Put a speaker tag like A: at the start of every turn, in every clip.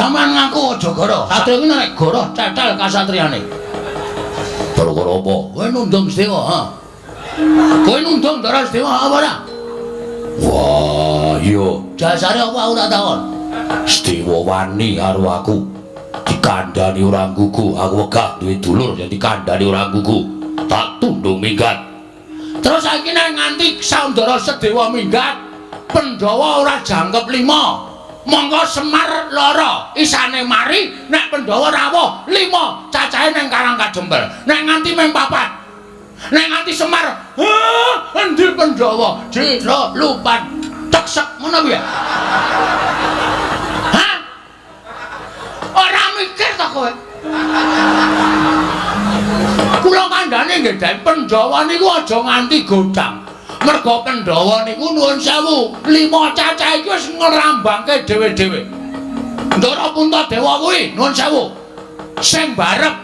A: Sampeyan ngaku aja goro. Satriya kuwi nek goro cetel kasatriyane. Gara-gara apa? Kowe nundung Sedewa, ha? Kowe nundung Ndara Sedewa apa ora? Wah, iya. Jasare apa aku tak takon? Sedewa wani karo aku. Dikandani ora nggugu, aku wegah duwe dulur yen dikandani ora nggugu. Tak tundung minggat. Terus saiki nek nganti Saundara Sedewa minggat, Pandhawa ora jangkep 5. Monggo Semar lara, isane mari nek Pandhawa rawuh 5, cacahe nang Karang Kajempel. Nek nganti mung 4. Nek nganti Semar, endi Pandhawa? Jero lupan teksek ngono piye? Hah? Ora mikir ta kowe? Kula kandhane nggih Den, Pandhawa niku aja nganti godhang. Merga Pandhawa niku nuwun sewu, 5 cacah iki wis ngrambangke dhewe-dhewe. Ndara Puntadewa kuwi nuwun sewu. Sing barep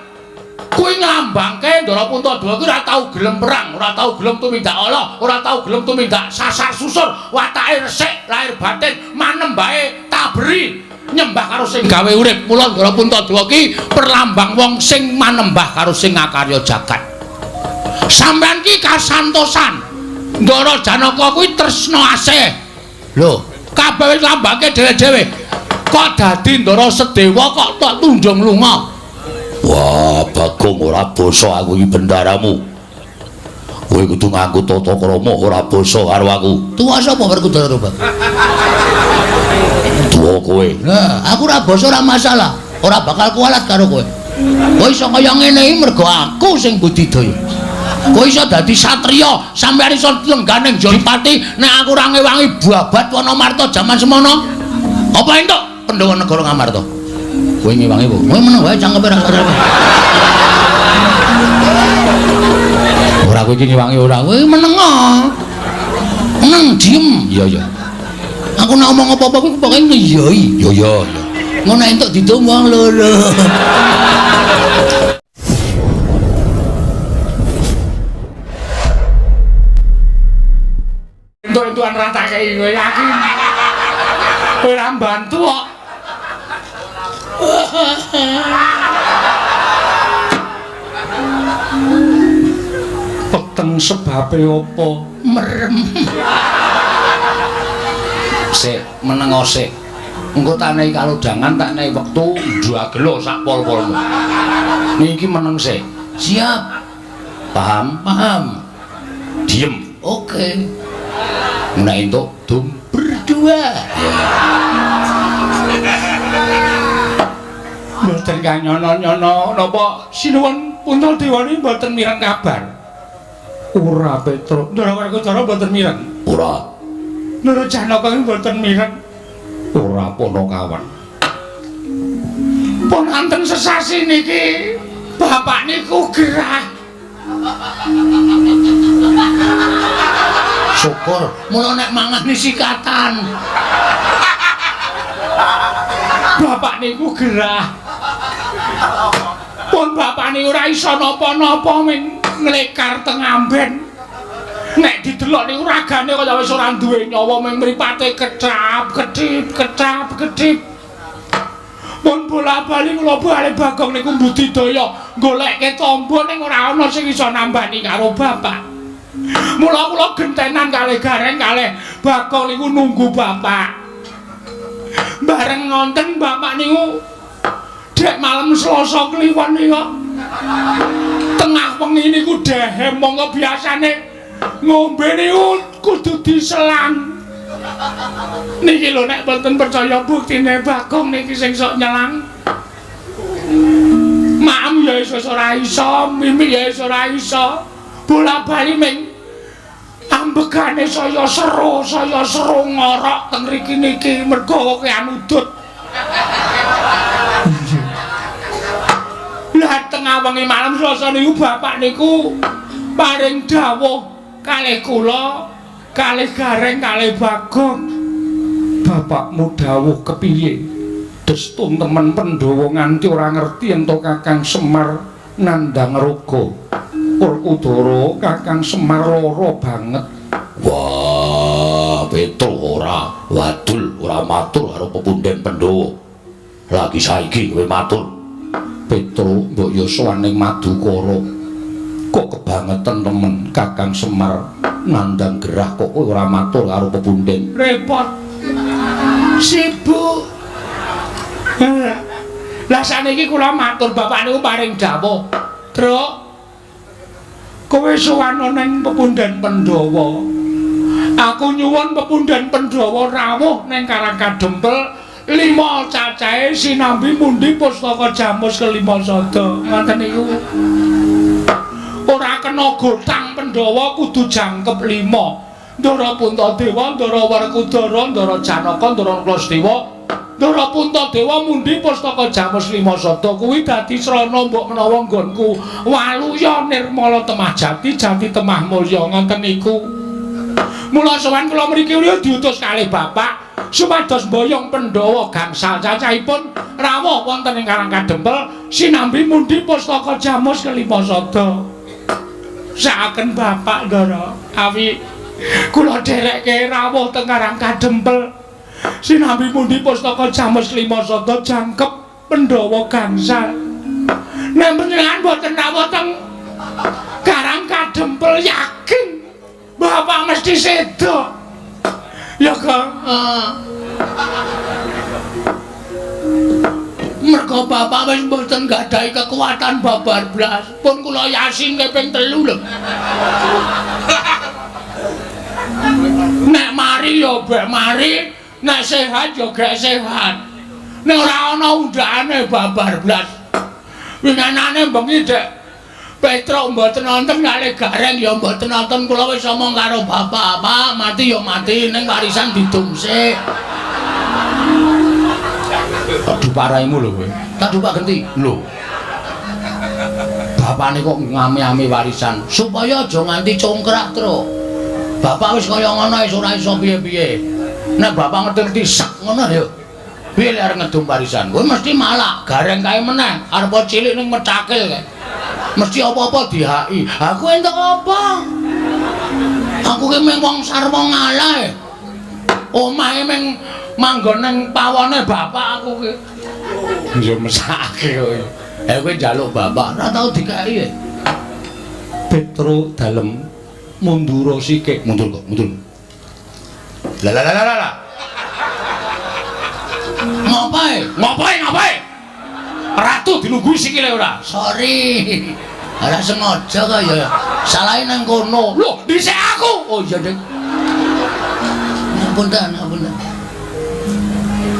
A: kuwi nglambangke Ndara Puntadewa kuwi ora tau gelem perang, ora tau gelem tumindak ala, ora tau gelem tumindak sasar susur, watake resik, lahir batin, manembahe taberi, nyembah karo sing gawe urip. Mula Ndara Puntadewa ki perlambang wong sing manembah karo sing ngakarya jagat. Sampeyan ki kasantosan. Ndara Janaka kuwi tresna asih. Lho, kabeh wis lambangke dhewe-dhewe. Kok dadi Ndara Sedewa kok tok tunjung lunga? Wah, Bagong ora basa aku iki bendaramu. Kowe kudu nganggo tata krama ora basa karo aku. Tuwa sapa Werkudara, Bang? Tuwa kowe. Lah, aku ora basa ora masalah. Ora bakal kualat karo kowe. Kowe iso kaya ngene iki mergo aku sing budidaya. Kowe iso dadi satriya, sampeyan iso lengganing Jodipati nek aku ora ngewangi babat Wanamarta jaman semono. Apa entuk Pandhawa negara Ngamarta? Kowe ngewangi apa? Kowe meneng wae cangkeme ora sadar. Ora kowe iki ngewangi ora. Kowe meneng. Meneng diem. Iya iya. Aku nek omong apa-apa kuwi pokoke ngiyoi. Iya iya iya. Ngono entuk didum wong loro.
B: Entuk-entukan ra tak kei kowe yakin. Kowe ora mbantu kok. Peteng sebabe apa?
A: Merem. Sik, menengo sik. Engko tak nehi kalodhangan, tak nehi wektu ndagelo sak pol-polmu. Niki meneng sik. Siap. Paham? Paham. Diem. Oke. Nek entuk dum berdua.
B: Mboten kanyono-nyono napa sinuwun Puntadewa niki mboten mireng kabar. Ora Petruk, Ndara Werkudara mboten mireng.
A: Ora.
B: Ndara Janaka iki mboten mireng. Ora Panakawan. Pun anten sesasi niki bapak niku gerah.
A: Syukur, mula nek mangan sikatan.
B: Bapak niku gerah. Pun bapak niku ora iso napa-napa ming nglekar teng amben. Nek didelok niku ragane kaya wis ora duwe nyawa ming mripate kecap, kedip, kecap, kedip. Pun bola-bali kula bali Bagong niku mbudidaya golekke tombo ning ora ana sing iso nambani karo bapak. Mula kula gentenan kalih Gareng kalih Bagong niku nunggu bapak. Bareng ngonten bapak niku dek malam Selasa Kliwon niku tengah wengi niku dehem monggo biasane ngombe niku kudu diselang. Niki lho nek mboten percaya buktine Bagong niki sing sok nyelang. Maem ya iso ora iso, mimik ya iso ora iso. Bola-bali ming ambegane saya seru ngorok teng mriki niki mergo kokean udut. Lah tengah wengi malam Selasa niku bapak niku paring dawuh kalih kula, kalih Gareng, kalih Bagong. Bapakmu dawuh kepiye? Destun temen Pandhawa nganti ora ngerti ento Kakang Semar nandhang raga. Werkudara Kakang Semar lara banget.
A: Wah, Petruk ora wadul, ora matur karo pepunden Pandhawa. Lagi saiki kowe matur. Petro mbok ya sowan ning Madukara. Kok kebangetan temen Kakang Semar nandang gerah kok kowe ora matur karo pepunden.
B: Repot. Sibuk. Lah saniki kula matur bapak niku paring dawuh. Truk, kowe sowan ning pepunden Pandhawa. Aku nyuwun pepunden Pandhawa rawuh ning Karang Kadempel 5 cacahe sinambi mundi pustaka jamus kelima sada. Ngoten niku. Ora kena gotang Pandhawa kudu jangkep 5. Ndara Puntadewa, Ndara Werkudara, Ndara Janaka, Ndara Klasdewa. Ndara Puntadewa mundi pustaka jamus 5 sada kuwi dadi srana mbok menawa nggonku waluya nirmala temah jati jati temah mulya ngoten niku. Mula sowan kula mriki diutus kalih bapak supados mboyong Pandhawa gangsal cacahipun rawuh wonten ing Karang Kadempel sinambi mundi pustaka jamus kelima sada. Sakaken bapak Ndara awi kula dherekke rawuh teng Karang Kadempel sinambi mundi pustaka jamus 5 sada jangkep Pandhawa gangsal. Nek panjenengan boten rawuh teng Karang Kadempel yakin bapak mesti sedo. Ya Kang.
A: Mergo bapak wis mboten gadhahi kekuatan babar blas. Pun kula yasin ping 3 lho. Nek mari ya bek mari, nek sehat ya gek sehat. Nek ora ana undhakane babar blas. Winganane bengi Dek Petruk mboten nonton kalih Gareng ya mboten nonton, kula wis omong karo bapak, Pak, mati ya mati ning warisan didum sik. Aduh paraimu lho kowe. Tak dupak genti. Lho. Bapane kok ngame-ame warisan supaya aja nganti congkrak, Truk. Bapak wis kaya ngono wis ora iso piye-piye. Nek bapak ngerti-ngerti sak ngono ya. Piye lek arep ngedum warisan? Kowe mesti malak, Gareng kae meneh, arep cilik ning mecakil kae. Mesti apa-apa dihaki. Aku entuk apa? Aku ki mung wong sarwa ngalah. Omahe mung manggon ning pawone bapak aku ki. Ya mesake kowe. Eh kowe njaluk bapak ora tau dikeki.
B: Petro dalem mundura sikik.
A: Mundur kok, mundur. Lah lah lah lah lah. Ngapae? Ngapae ngapae? Ratu dilungguhi sikile ora? Sorry. Ora sengaja kok ya. Salahe nang kono. Lho, dhisik aku. Oh iya, Dik. Ngapunten, ngapunten.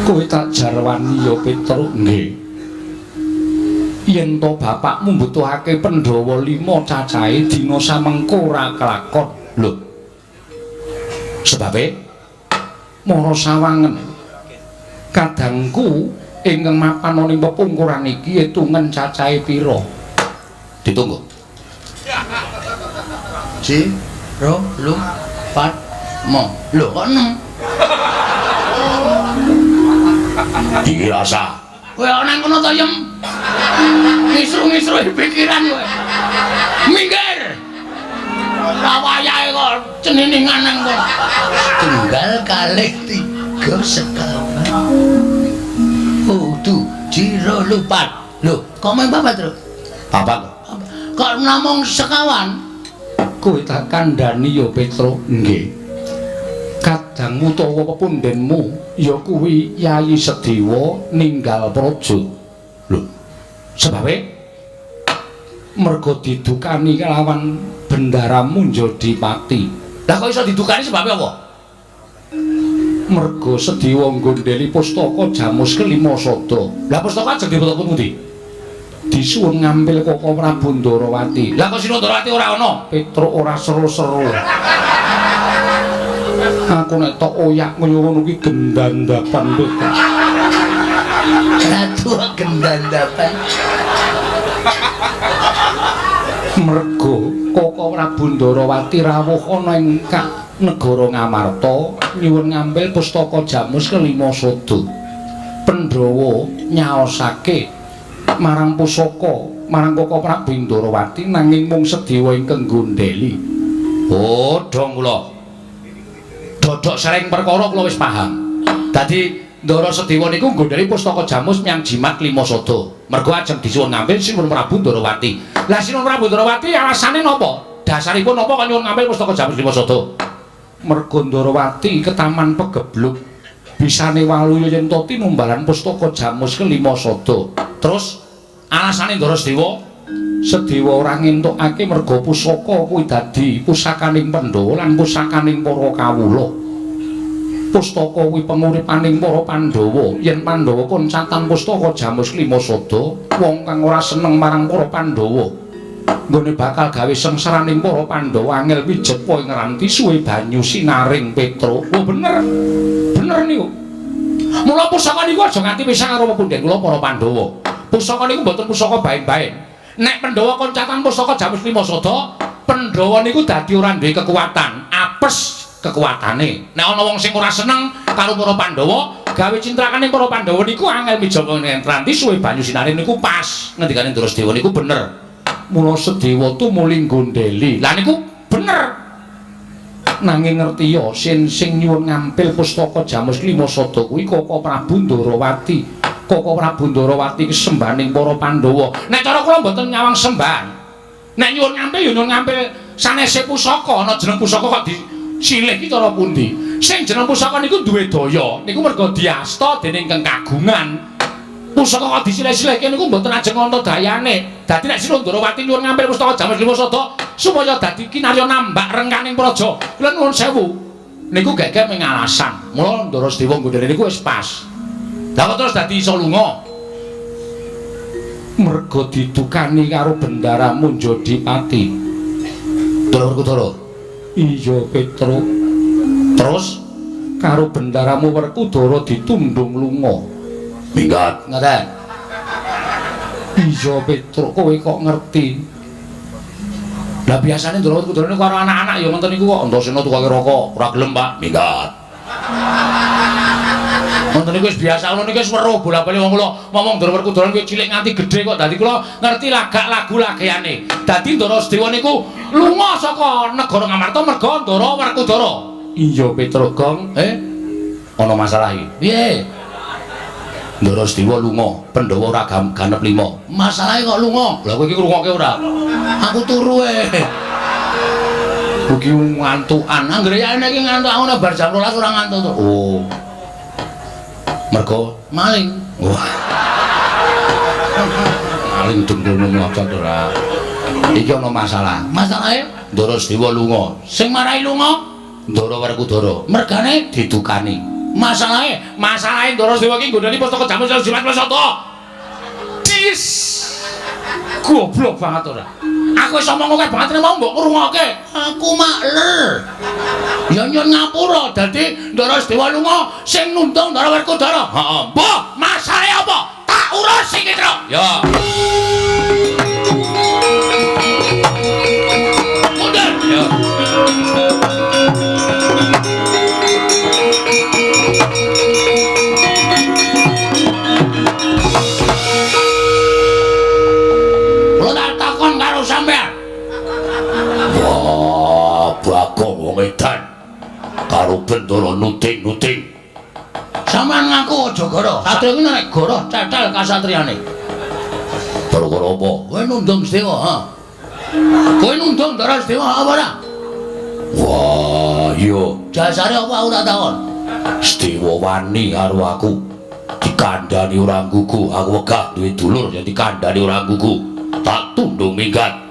B: Kowe tak jarwani ya Petro. Nggih. Yen to bapakmu mbutuhake Pandhawa 5 cacahe dina samengko ora kelakon.
A: Lho. Sebabe
B: mara sawangen. Kadangku ingkang mapan ana ing pepungkuran iki etungen cacahe pira?
A: Ditunggu. 1 2 3 4 5. Lho kok 6? Iki rasa. Kowe ana nang kono to, Yem? Ngisru-ngisru pikiran kowe. Minggir. Ora wayahe kok ceniningan nang kono. Tunggal kalih 3 sekawan. Udu jiro lupat. Lho, kok main papat, Truk? Papat. Kok namung sekawan?
B: Kowe tak kandhani ya Petro. Nggih. Kadangmu utawa pepundenmu ya kuwi Yayi Sedewa ninggal praja.
A: Lho, sebabe
B: mergo didukani kelawan Bendara Munjodipati.
A: Lah kok iso didukani sebabe apa?
B: Mergo Sedewa nggondheli pustaka jamus kelima sada.
A: Lah pustaka ajeng dibeto pundi?
B: Disuwun ngambil Koko Prabu Ndarawati.
A: Lah kok si Ndarawati ora ana?
B: Petruk ora seru-seru. Aku nek tok oyak kaya ngono kuwi gendandapan Petruk.
A: Ratu gendandapan.
B: Mergo Koko Prabu Ndarawati rawuh ana ing negara Ngamarta nyuwun ngambil pustaka jamus kelima sada. Pandhawa nyaosake marang pusaka marang Koko Prabu Ndarawati nanging mung Sedewa ingkang nggondheli.
A: Oh, dong kula. Dodok sering perkara kula wis paham. Dadi Ndara Sedewa niku nggondheli pustaka Jamus menyang Jimat Lima Sada. Mergo ajeng disuwun ngampil Sinuwun Prabu Ndarawati. Lah Sinuwun Prabu Ndarawati alasane napa? Dasaripun napa kok nyuwun ngampil pustaka Jamus Lima Sada?
B: Mergo Ndarawati ketaman pegebluk bisane waluya yen to tinumbalan pustaka Jamus Kelima Sada.
A: Terus alasane Ndara Sedewa?
B: Sedewa ora ngentukake mergo pusaka kuwi dadi pusakaning Pandhawa lan pusakaning para kawula. Pustaka kuwi penguripaning para Pandhawa. Yen Pandhawa koncatan pustaka Jamus Lima Sada, wong kang ora seneng marang para Pandhawa nggone bakal gawe sengsaraning para Pandhawa angel pijet ing ranti suwe banyu sinaring Petruk. Oh bener.
A: Bener niku. Mula pusaka niku aja nganti pisah karo pepundhen kula para Pandhawa. Pusaka niku mboten pusaka baen-baen. Nek Pandhawa koncatan pusaka Jamus Lima Sada, Pandhawa niku dadi ora duwe kekuatan, apes kekuatane. Nek ana wong sing ora seneng karo para Pandhawa, gawe cintrakane para Pandhawa niku angel mijaba ing ranti suwe banyu sinare niku pas. Ngendikane Ndara Sedewa niku bener.
B: Mula Sedewa tumuli nggondheli.
A: Lah niku bener.
B: Nanging ngerti ya sing nyuwun ngampil pustaka Jamus Lima Sada kuwi Koko Prabu Ndarawati.
A: Koko Prabu Ndarawati ki sembahaning para Pandhawa. Nek cara kula mboten nyawang sembahan. Nek nyuwun ngampil ya nyuwun ngampil sanese pusaka, ana jeneng pusaka kok disilih ki cara pundi? Sing jeneng pusaka niku duwe daya, niku mergo diasta dening kang kagungan. Pusaka kok disilih-silihke niku mboten ajeng ana dayane. Dadi nek Sinuwun Ndarawati nyuwun ngampil pustaka Jamus Lima Sada supaya dadi kinarya nambak rengkaning praja. Kula nuwun sewu. Niku gegek mung alasan. Mula Ndara Sedewa nggondheli niku wis pas. Lah kok terus dadi iso lunga?
B: Mergo didukani karo Bendara Munjodipati.
A: Ndara Werkudara.
B: Iya Petruk.
A: Terus
B: karo Bendaramu Werkudara ditundung lunga.
A: Minggat ngoten.
B: Iya Petruk, kowe kok ngerti?
A: Lah biasane Ndara Werkudara niku karo anak-anak ya ngoten niku kok Antasena tukoke rokok, ora gelem Pak, minggat. Ngoten niku wis biasa, ngono niku wis weruh bola-bali wong kula ngomong Ndara Werkudara niku cilik nganti gedhe kok dadi kula ngerti lagak lagu lageane. Dadi Ndara Sedewa niku lunga saka negara Ngamarta mergo Ndara Werkudara.
B: Iya Petruk Gong,
A: ana masalah iki. Piye? Ndara Sedewa lunga, Pandhawa ora ganep lima. Masalahe kok lunga? Lah kowe iki ngrungokke ora? Aku turu e. Kuwi ngantukan. Anggere yane iki ngantuk aku nek bar jam 12 ora ngantuk to. Oh. Mergo maling. Wah. Maling dengkulmu mlocot ora. Iki ana masalah. Masalahe Ndara Sedewa lunga. Sing marai lunga Ndara Werkudara. Mergane didukani. Masalahe, masalahe Ndara Sedewa iki nggondheli pustaka Jamus Jimat Sada. Dis. Goblok banget ora. Aku wis omong akeh banget mau mbok ngrungokke. Aku makler. Ya nyun ngapura dadi Ndara Sedewa lunga sing nundung Ndara Werkudara. Heeh. Mbah, masalahe apa? Tak urus iki, Truk. Ya. Mundur. Ya. Sampean. Wah, Bagong wong edan karo Bendara nuting-nuting. Sampean ngaku aja goro. Satria kuwi nek goro cetel kasatriyane. Perkara apa? Kowe nundung Sedewa, ha? Kowe nundung Ndara Sedewa apa ora? Wah, iya. Dasare apa aku tak takon? Sedewa wani karo aku. Dikandani ora nggugu, aku wegah duwe dulur yen dikandani ora nggugu. Tak tundung minggat.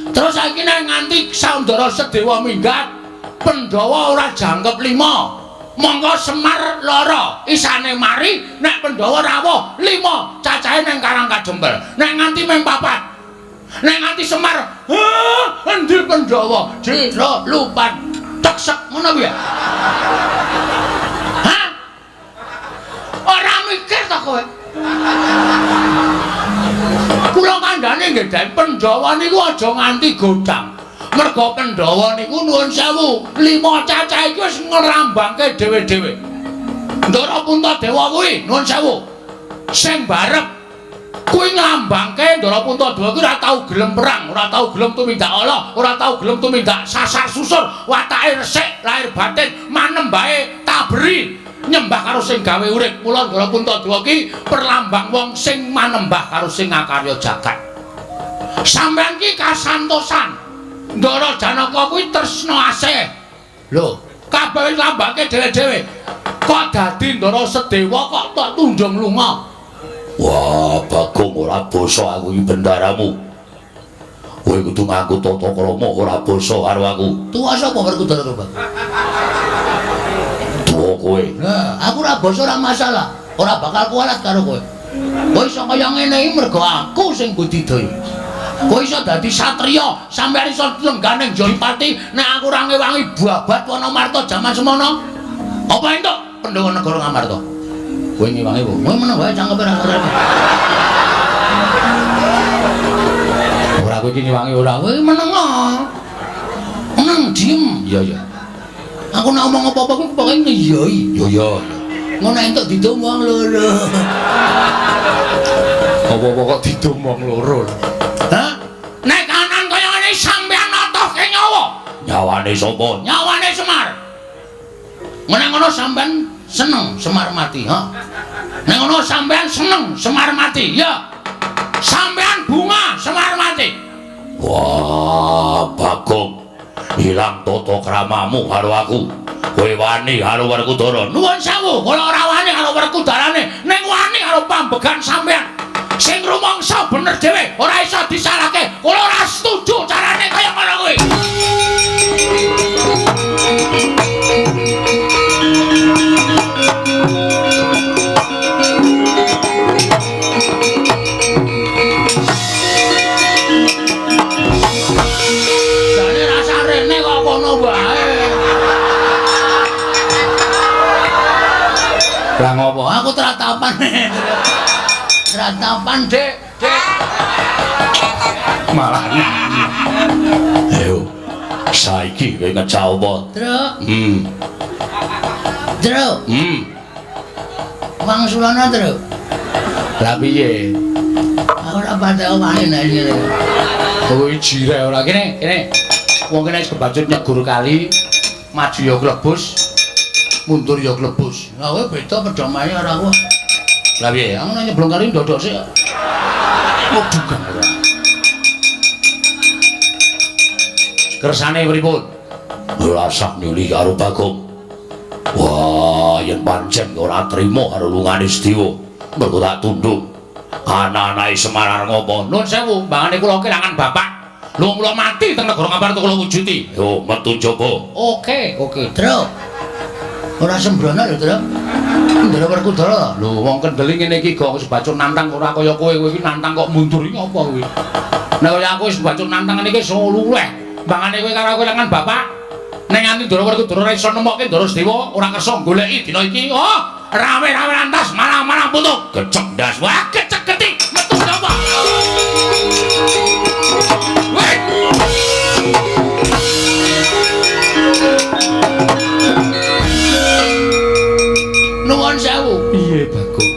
A: Terus saiki nek nganti Saundara Sedewa minggat, Pandhawa ora jangkep 5. Monggo Semar lara, isane mari nek Pandhawa rawuh 5, cacahe nang Karang Kajempel. Nek nganti mung 4. Nek nganti Semar, heh, endi Pandhawa? Jero lupan teksek ngono kuwi ya. Hah? Ora mikir ta kowe? Kula kandhane nggih Den, Pandhawa niku aja nganti godhang. Mergo Pandhawa niku nuwun sewu, 5 cacah iki wis ngrambangke dhewe-dhewe. Ndara Puntadewa kuwi nuwun sewu. Sing barep kuwi nglambangke Ndara Puntadewa kuwi ora tau gelem perang, ora tau gelem tumindak ala, ora tau gelem tumindak sasar susur, watake resik, lahir batin, manembahe taberi. nyembah karo sing gawe urip. Mula Ndara Puntadewa ki perlambang wong sing manembah karo sing ngakarya jagat. Sampeyan ki kasantosan. Ndara Janaka kuwi tresna asih. Lho, kabeh wis lambangke dhewe-dhewe. Kok dadi Ndara Sedewa kok tok tunjung lunga?
C: Wah, Bagong ora basa aku iki bendaramu. Kowe kudu nganggo tata krama ora basa karo aku.
A: Tuwa sapa Werkudara to, Bang?
C: Tuwa kowe.
A: Lah, aku ora basa ora masalah. Ora bakal kualat karo kowe. Kowe iso kaya ngene iki mergo aku sing budidaya. Kowe iso dadi satriya, sampeyan iso lenggane Jolipati nek aku ora ngewangi babat Wanamarta jaman semono. Apa entuk Pandhawa negara Ngamarta? Kowe ngewangi apa? Kowe meneng wae cangkeme ora ngerti. Ora kowe iki ngewangi ora. Kowe meneng. Meneng diem.
C: Iya iya.
A: Aku nek omong apa-apa kuwi pokoke ngiyoi.
C: Iya iya.
A: Ngono entuk didum wong loro.
B: Apa-apa kok didum wong loro?
A: Hah? Nek kanan kaya ngene sampeyan natohke nyawa.
C: Nyawane sapa?
A: Nyawane Semar. Nek ngono sampeyan seneng Semar mati, ha? Nek ngono sampeyan seneng Semar mati, ya. Sampeyan bunga Semar mati.
C: Wah, Bagong. Ilang tata kramamu karo aku. Kowe wani karo Werkudara.
A: Nuwun sewu, kula ora wani karo Werkudarane, ning wani karo pambegan sampeyan. Sing rumangsa bener dhewe, ora iso disalahke. Kula ora setuju carane kaya ngono kuwi. Jane rasa rene kok kono wae.
B: Lah ngopo?
A: Aku tratapan. Tratapan, Dik. Dik.
B: Malah nyanyi.
C: Ayo. Saiki kowe ngecah apa?
A: Truk. Truk. Wangsulana, Truk.
B: Lah piye?
A: Aku ora patek wani nek ngene.
B: Kowe jireh ora kene, kene. Wong kene wis kebacut nyegur kali, maju ya klebus, mundur ya klebus.
A: Lah kowe beda pedomane ora aku.
B: Lah piye?
A: Aku nek nyeblong kali ndodok sik.
B: Waduh kang ora. Kersane pripun?
C: Ora sah nyuli karo Bagong. Wah, yen pancen ora trima karo lungane Sedewa, mergo tak tunduk. Ana-anake Semar arep ngopo?
A: Nuwun sewu, mbangane kula kelangan bapak. Lho kula mati teng negara Ngamarta kula wujudi.
C: Yo metu jaba.
A: Oke, oke, Truk. Ora sembrono lho, Truk. Ndara Werkudara.
B: Lho wong kendeli ngene iki gak wis bacur nantang ora kaya kowe, kowe iki nantang kok mundur iki apa kowe? Nek kaya aku wis bacur nantang ngene iki iso luweh. Mbangane kowe karo aku kelangan bapak. Nek nganti Ndara Werkudara ora iso nemokke Ndara Sedewa, ora kersa goleki dina iki. Oh, rame-rame lantas malah-malah putu.
C: Gecek ndas.
A: Wah, gecek geti. Metu sapa? Weh. Nuwun sewu.
B: Piye, Bagong?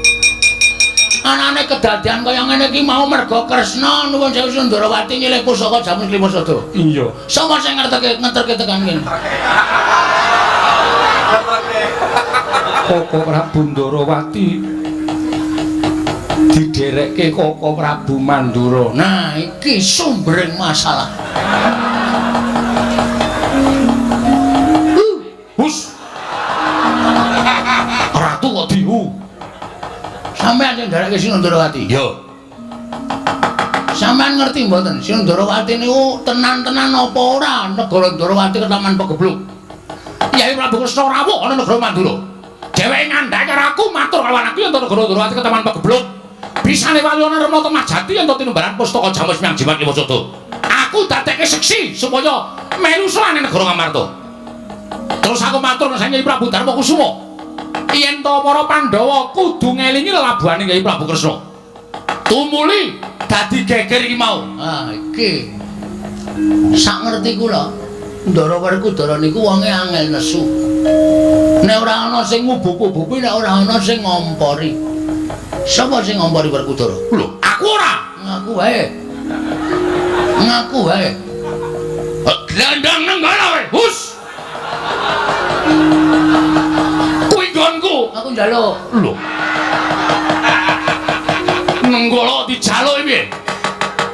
A: Anane kedadian kaya ngene iki mau mergo Kresna nuwun sewu Sundarawati nyilih pusaka Jamus Lima Sada.
B: Iya.
A: Sapa sing ngerteke ngeterke tekan kene?
B: Koko Prabu Ndarawati diderekke Koko Prabu Mandura.
A: Nah, iki sumbering masalah.
B: Hus. Ratu kok dihu.
A: Sampeyan sing nderekke Sinundarawati?
C: Iya.
A: Sampeyan ngerti mboten Sinundarawati niku tenan-tenan apa ora negara Ndarawati ketaman pegebluk. Yai Prabu Kresna rawuh ana negara Mandura. Dheweke ngandhake karo aku matur karo anakku yen negara Ndarawati ketaman pegebluk. Bisane waliwona Rema Temah Jati yen tinumbaran pustaka Jamus Miang Jimat Lima Sada. Aku dadekke seksi supaya melu sowan negara Ngamarta. Terus aku matur nang Kyai Prabu Darma Kusuma. Yen to para Pandhawa kudu ngelingi lelabuhane Kyai Prabu Kresna. Tumuli dadi geger iki mau. Ah, iki. Sak ngerti kula, Ndara Werkudara niku wonge angel nesu. Nek ora ana sing ngubuk-ubuki, nek ora ana sing ngompori. Sapa sing ngompori Werkudara?
C: Lho,
A: aku ora. Ngaku wae. Ngaku wae.
C: Glandang nenggala kowe. Hus. Kuwi nggonku.
A: aku njaluk.
C: Lho. Nenggala dijaluk piye?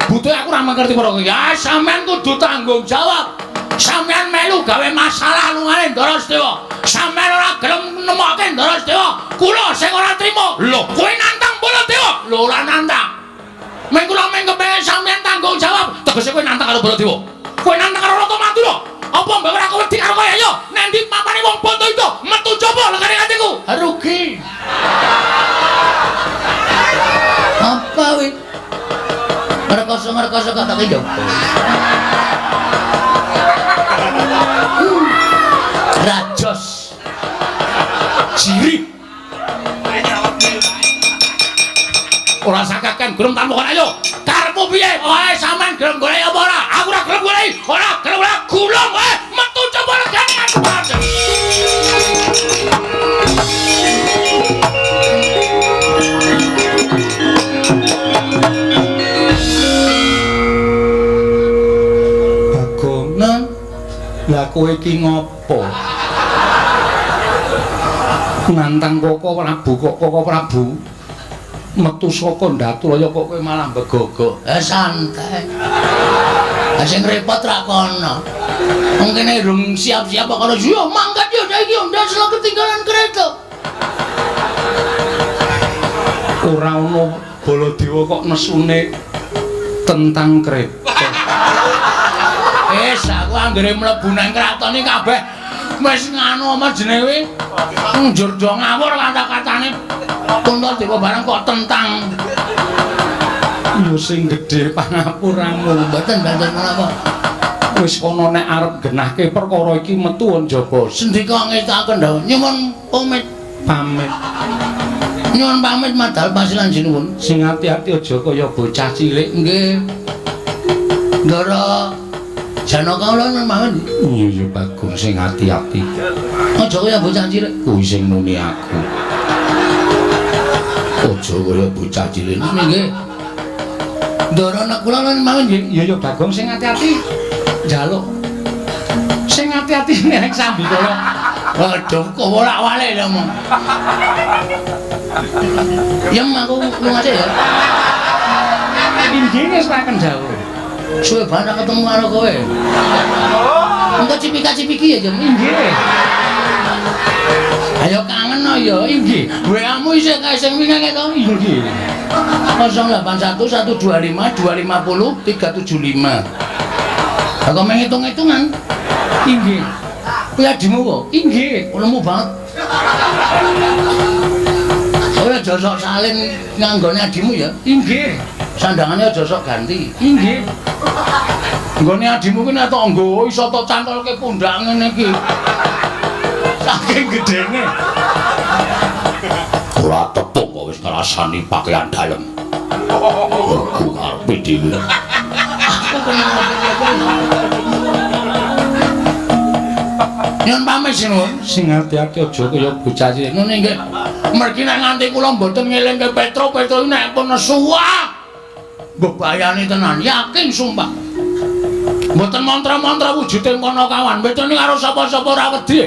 A: Butuhe aku ora ngerti perkara iki. Ya sampean kudu tanggung jawab. Sampean melu gawe masalah lungane Ndara Sedewa. Sampean ora gelem nemokke Ndara Sedewa. Kula sing ora trima.
C: Lho,
A: kowe nantang Baladewa? Lho ora nantang. Meng kula meng kepengin sampean tanggung jawab.
C: Tegese kowe nantang karo Baladewa.
A: Kowe nantang karo Ratu Madura. Apa mbok ora wedi karo kowe? Ayo, nang ndi papane wong bondo itu? Metu coba legane atiku. Rugi. Apa wi? Ngrekoso-ngrekoso kok tak njaba. Rajos.
C: Jiri. Ora sakaken gelem tanpa kon ayo.
A: Karepmu piye? Oe sampean gelem golek apa ora? Aku ora gelem golek. Ora gelem ora gulung kowe. Metu coba legane aku.
B: Bagong, lah kowe iki ngopo? Nantang Koko Prabu, Koko Prabu. Metu saka Ndatulaya kok kowe malah begogok.
A: Santai. Lah sing repot ra kono. Wong kene durung siap-siap kok kono. Yo mangkat yo saiki yo ndas ketinggalan kereta.
B: Ora ono Baladewa kok nesune tentang kereta.
A: Wis aku anggere mlebu nang kraton iki kabeh wis nganu apa jenenge kuwi? Njur do ngawur kata-katane. Puntadewa barang kok tentang.
B: Ya sing gedhe pangapuramu.
A: Mboten mboten menapa.
B: Wis kono nek arep genahke perkara iki metu njaba.
A: Sendika ngestakaken dawuh. Nyuwun pamit.
B: Pamit.
A: Nyuwun pamit madal pasilan sinuwun.
B: Sing ati-ati aja kaya bocah cilik.
A: Nggih. Ndara Janaka kula nyuwun pamit.
B: Iya ya Bagong sing ati-ati.
A: Aja kaya bocah cilik.
B: Kuwi sing muni aku.
A: Aja kaya bocah cilik. Nggih. Ndara nek kula nyuwun pamit nggih.
B: Iya ya Bagong sing ati-ati. Njaluk. Sing ati-ati nek sambikala.
A: Waduh kok wolak-walik lho mong. Yem aku lunga ya.
B: Inggih wis ra kendhawuh.
A: Suwe banget ketemu karo kowe. Engko cipika-cipiki ya, Jem.
B: Inggih.
A: Ayo kangen no ya, inggih. WA-mu isih kae sing wingi to?
B: Inggih.
A: 081 125 250 375. Aku main hitung-hitungan.
B: Inggih.
A: Kuwi adimu kok?
B: Inggih.
A: Lemu banget. Kowe aja sok salin nganggone adimu ya.
B: Inggih.
A: Sandangane aja sok ganti.
B: Inggih.
A: Nggone adimu kuwi nek tok nggo iso tok cantolke pundak ngene iki.
B: Saking gedene.
C: Ora tepung kok wis ngrasani pakaian dalem. Aku karepe dhewe.
A: Aku kena. Nyuwun pamit sinuwun.
B: Sing ati-ati aja kaya bocah cilik.
A: Ngono nggih. Mergi nek nganti kula mboten ngelingke Petro, Petro nek pun nesu wah. Mbebayani tenan, yakin sumpah. Mboten mantra-mantra wujude kono kawan. Mboten karo sapa-sapa ora wedi.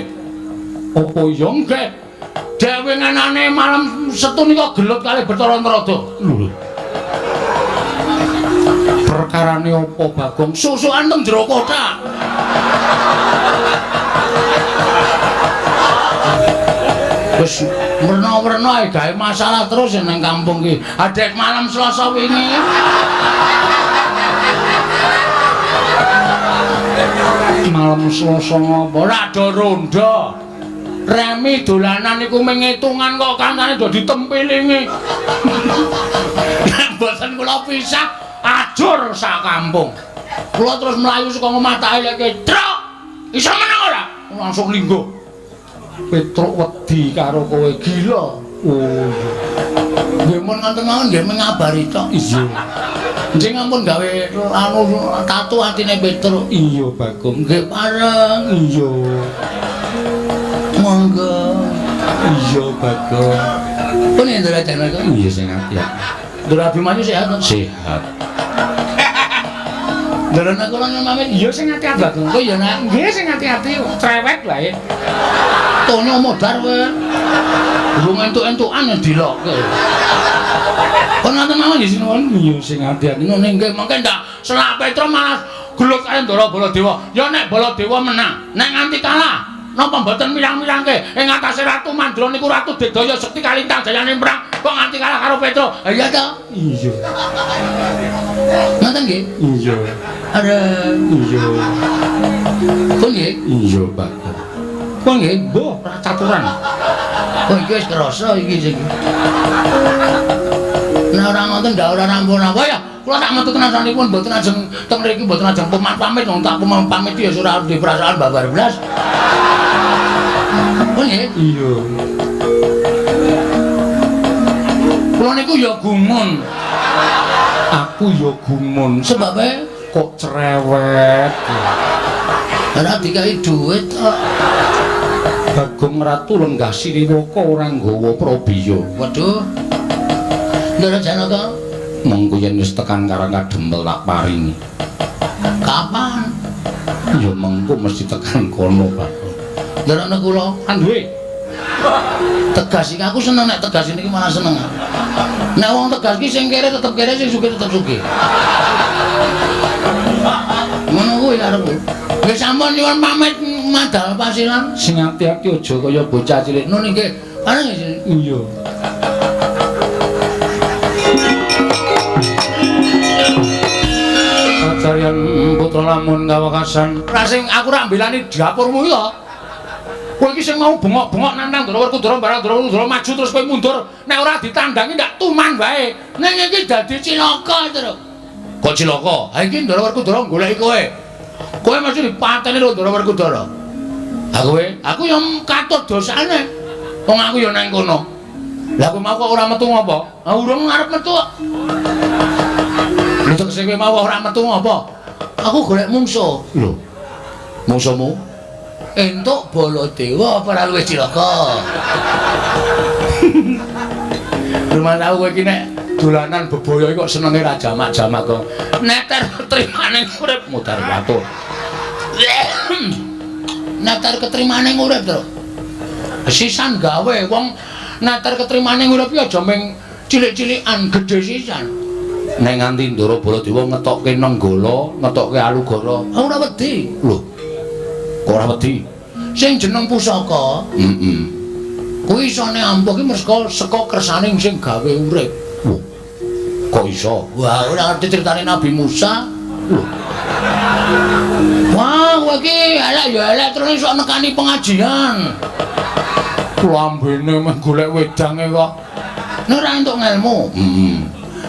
B: Apa ya
A: nggih. Dhewe ngenane malam Setu nika gelut kalih Bathara Narada.
B: Lho. Perkarane apa Bagong?
A: Susukan teng jero kothak. Wis werna-werna ae gawe masalah terus nang kampung iki. Adek malam Selasa wingi.
B: Malam Selasa ngopo?
A: Ora do rondo. Remi dolanan niku mengitungan kok kancane do ditempilingi. Nek mboten kula pisah ajur sak kampung. Kula terus mlayu saka omah tak eleke. Truk! Iso menang ora? Langsung lingguh.
B: Petruk wedi karo kowe
A: gila.
B: Oh.
A: Nggih mun ngoten mawon nggih mengabari tok.
B: Iya.
A: Nggih ampun gawe anu tatu atine Petruk.
B: Iya Bagong.
A: Nggih pareng.
B: Iya.
A: Monggo.
B: Iya Bagong.
A: Pun Ndara Janaka.
B: Iya sing ati-ati.
A: Ndara Abimanyu sehat?
C: Sehat.
A: Ndara nek kula nyuwun pamit.
B: Iya sing ati-ati Bagong.
A: Oh iya nak.
B: Nggih sing ati-ati. Cerewet wae.
A: Tonyo modar kowe. Durung entuk-entukan dilokke. Kon ngoten mawon nggih sinuwun.
B: Iya sing ati-ati.
A: Ngono nggih mangke ndak selak Petro malah gelut karo Ndara Baladewa. Ya nek Baladewa menang, nek nganti kalah napa mboten mirang-mirangke ing atase Ratu Mandra niku Ratu Digdaya Sekti Kalintang jayane perang kok nganti kalah karo Petro. Ha iya to?
B: Iya.
A: Ngoten nggih?
B: Iya.
A: Aduh,
B: iya.
A: Pun nggih?
B: Iya, Pak.
A: Pun nggih,
B: mbuh ora caturan.
A: Oh iki wis kerasa iki sing. Nek ora ngoten ndak ora rampung apa ya. Kula tak metu tenan sanipun mboten ajeng teng mriki mboten ajeng pamit wong tak pamit ya ora duwe perasaan babar blas. Pun nggih?
B: Iya.
A: Kula niku ya gumun.
B: Aku ya gumun.
A: Sebabe
B: kok cerewet.
A: Ora dikai dhuwit kok.
B: Bagong Ratu lenggah Siriwaka ora nggawa prabiya.
A: Waduh. Ndara Janaka,
B: mengko yen wis tekan Karang Kadempel tak paringi.
A: Kapan?
B: Ya mengko mesti tekan kono, Pak.
A: Ndarane kula
B: kan duwe.
A: Tegas iki aku seneng nek tegas niki malah seneng. Nek wong tegas iki sing kere tetep kere, sing sugih tetep sugih. Ngono kuwi karepku. Nggih sampun nyuwun pamit madal pasilan.
B: Sing ati-ati aja kaya bocah cilik.
A: Nun nggih. Ana nggih.
B: Iya. Ajaryan putra lamun kawekasan.
A: Ra sing aku ra mbelani dapurmu iki to.
B: Kowe iki sing mau bengok-bengok nantang Ndara Werkudara barang Ndara Werkudara maju terus kowe mundur. Nek ora ditandangi ndak tuman wae.
A: Ning iki dadi cilaka, Truk.
C: Kok cilaka?
A: Ha iki Ndara Werkudara goleki kowe. Kowe mesti dipateni karo Ndara Werkudara.
C: Ha kowe?
A: Aku ya katut dosane. Wong aku ya nang kono.
B: Lah kowe mau kok ora metu ngopo?
A: Ha urung arep metu kok.
B: Lho tegese kowe mau ora metu ngopo?
A: Aku golek mungsuh.
C: Lho. Mungsuhmu?
A: Entuk Baladewa apa ora luwih cilaka?
B: Rumah tau kowe iki nek dolanan bebaya iki kok senenge ra jamak-jamak kok.
A: Neter ketrimane urip
B: mudhar watu.
A: Neter ketrimane urip, Truk. Sisan gawe wong neter ketrimane urip iki aja mung cilik-cilikan, gedhe sisan.
C: Nek nganti Ndara Baladewa ngetokke Nenggala, ngetokke Alugara,
A: ora wedi.
C: Lho. Kok ora wedi?
A: Sing jeneng pusaka,
C: heeh.
A: Kuwi isone ampuh ki mergo saka kersane sing gawe urip.
C: Lho. Kok iso?
A: Wah, ora ngerti critane Nabi Musa.
C: Lho.
A: Wah, kowe iki elek ya elek terus iso nekani pengajian.
B: Lambene meh golek wedange kok.
A: Nek ora entuk ngelmu.
C: Heeh.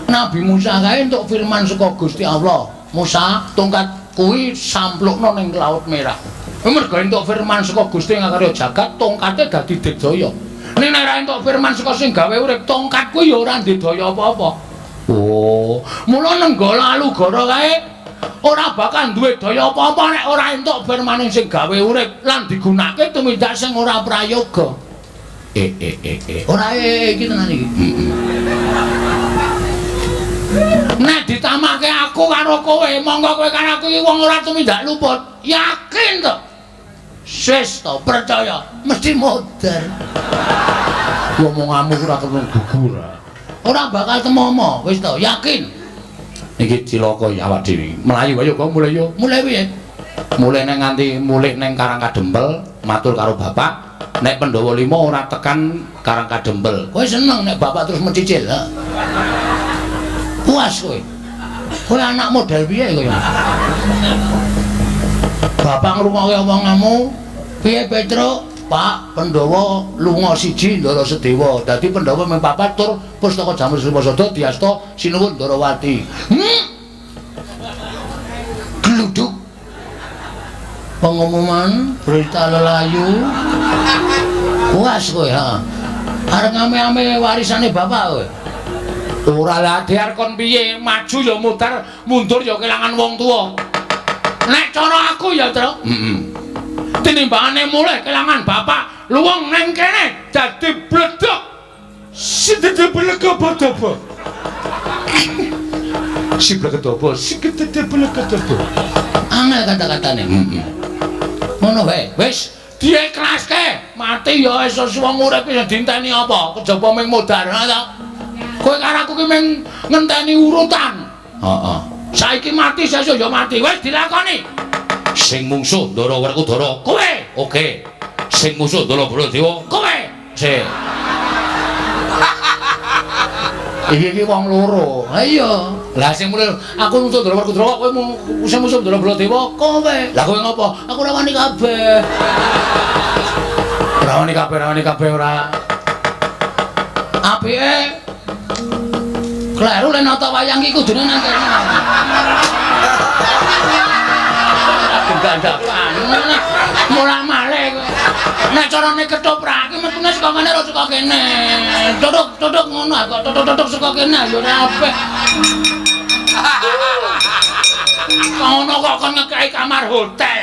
A: Nabi Musa kae entuk firman saka Gusti Allah. Musa, tongkat kuwi samplukno ning Laut Merah. Mergo entuk firman saka Gusti ngakarya jagat, tongkate dadi digdaya. Ning nek ora entuk firman saka sing gawe urip, tongkat kuwi ya ora ndedaya apa-apa.
C: Oh,
A: mula Nenggala Alugara kae ora bakal duwe daya apa-apa nek ora entuk firmane sing gawe urip lan digunakake tumindak sing ora prayoga. Ora iki tenan iki. Nek ditamake aku karo kowe, monggo kowe karo aku iki wong ora tumindak luput. Yakin to? Wis to, percaya, mesti modar.
B: Omonganmu ora ketemu gugur.
A: Ora bakal temomo, wis to, yakin.
C: Iki cilaka ya awak dhewe. Mlayu ayo kok mulih yo.
A: Mulih piye?
C: Mulih nang nganti mulih nang Karang Kadempel, matur karo bapak, nek Pandhawa 5 ora tekan Karang Kadempel.
A: Kowe seneng nek bapak terus mencicil, ha? Puas kowe. Kowe anak model piye kowe? Bapak ngrungokke omonganmu, piye Petruk? Pak, Pandhawa lunga siji Ndara Sedewa. Dadi Pandhawa mung papat tur pustaka Jamur Srimasada diasta Sinuwun Ndarawati. Gluduk. Pengumuman berita lelayu. Puas kowe, ha. Arep ngame-ame warisane bapak kowe.
B: Ora lah dhiar kon piye, maju ya mutar, mundur ya kelangan wong tuwa.
A: Nek cara aku ya, Truk.
C: Heeh.
B: Tinimbangane mulih kelangan bapak, luwung neng kene dadi bledok. Sidede blegedobo. Si blegedobo, sigedede blegedobo.
A: Angel kata-katane.
C: Heeh.
A: Ngono wae. Wis Diiklaske, mati ya wis wong urip wis dienteni apa? Kejaba ming modar ta. Kowe karo aku ki ming ngenteni urutan.
C: Heeh.
A: Saiki mati sesuk ya mati. Wis dilakoni.
C: Sing mungsuh Ndara Werkudara
A: kowe.
C: Oke. Sing musuh Ndara Baladewa
A: kowe.
C: Sik.
A: Iki iki wong loro. Ha iya. Lah sing mulih aku musuh Ndara Werkudara kowe sing musuh Ndara Baladewa kowe. Lah kowe ngopo? Aku ora wani kabeh. Ora wani kabeh, ora wani kabeh ora. Apike kleru le nata wayang iki kudune nang kene. Gandapan. Murah malih kowe. Nek carane ketoprak iki metune saka kene ora saka kene. Tutuk-tutuk ngono kok tutuk-tutuk saka kene ya ora apik. Ngono kok kon ngekeki kamar hotel.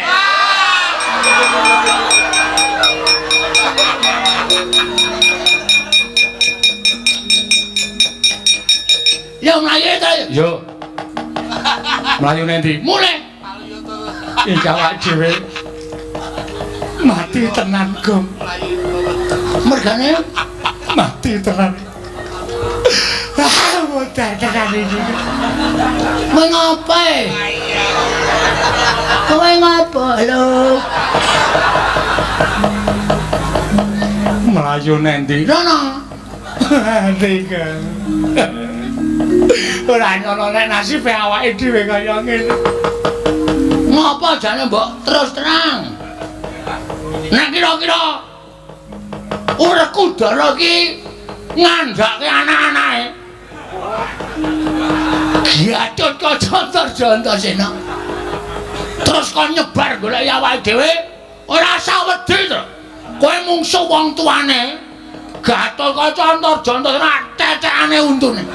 A: Ya mlayu ta.
B: Yo. Mlayu nendi?
A: Mulih.
B: Iki awak dhewe mati tenan, Gong.
A: Mergane
B: mati tenan. Ah, modar tenan iki.
A: Mengapa? Kowe ngopo lho?
B: Mlayu nendi?
A: Rono.
B: Ati, Gong. Ora nyono nek nasibe awake dhewe kaya ngene.
A: Ngopo jane mbok terus terang? Nek kira-kira Werkudara iki ngandhake anak-anake. Gatotkaca Antasena. Terus kon nyebar golek awake dhewe ora usah wedi to. Kowe mungsuh wong tuane. Gatotkaca Antasena cecekane untune.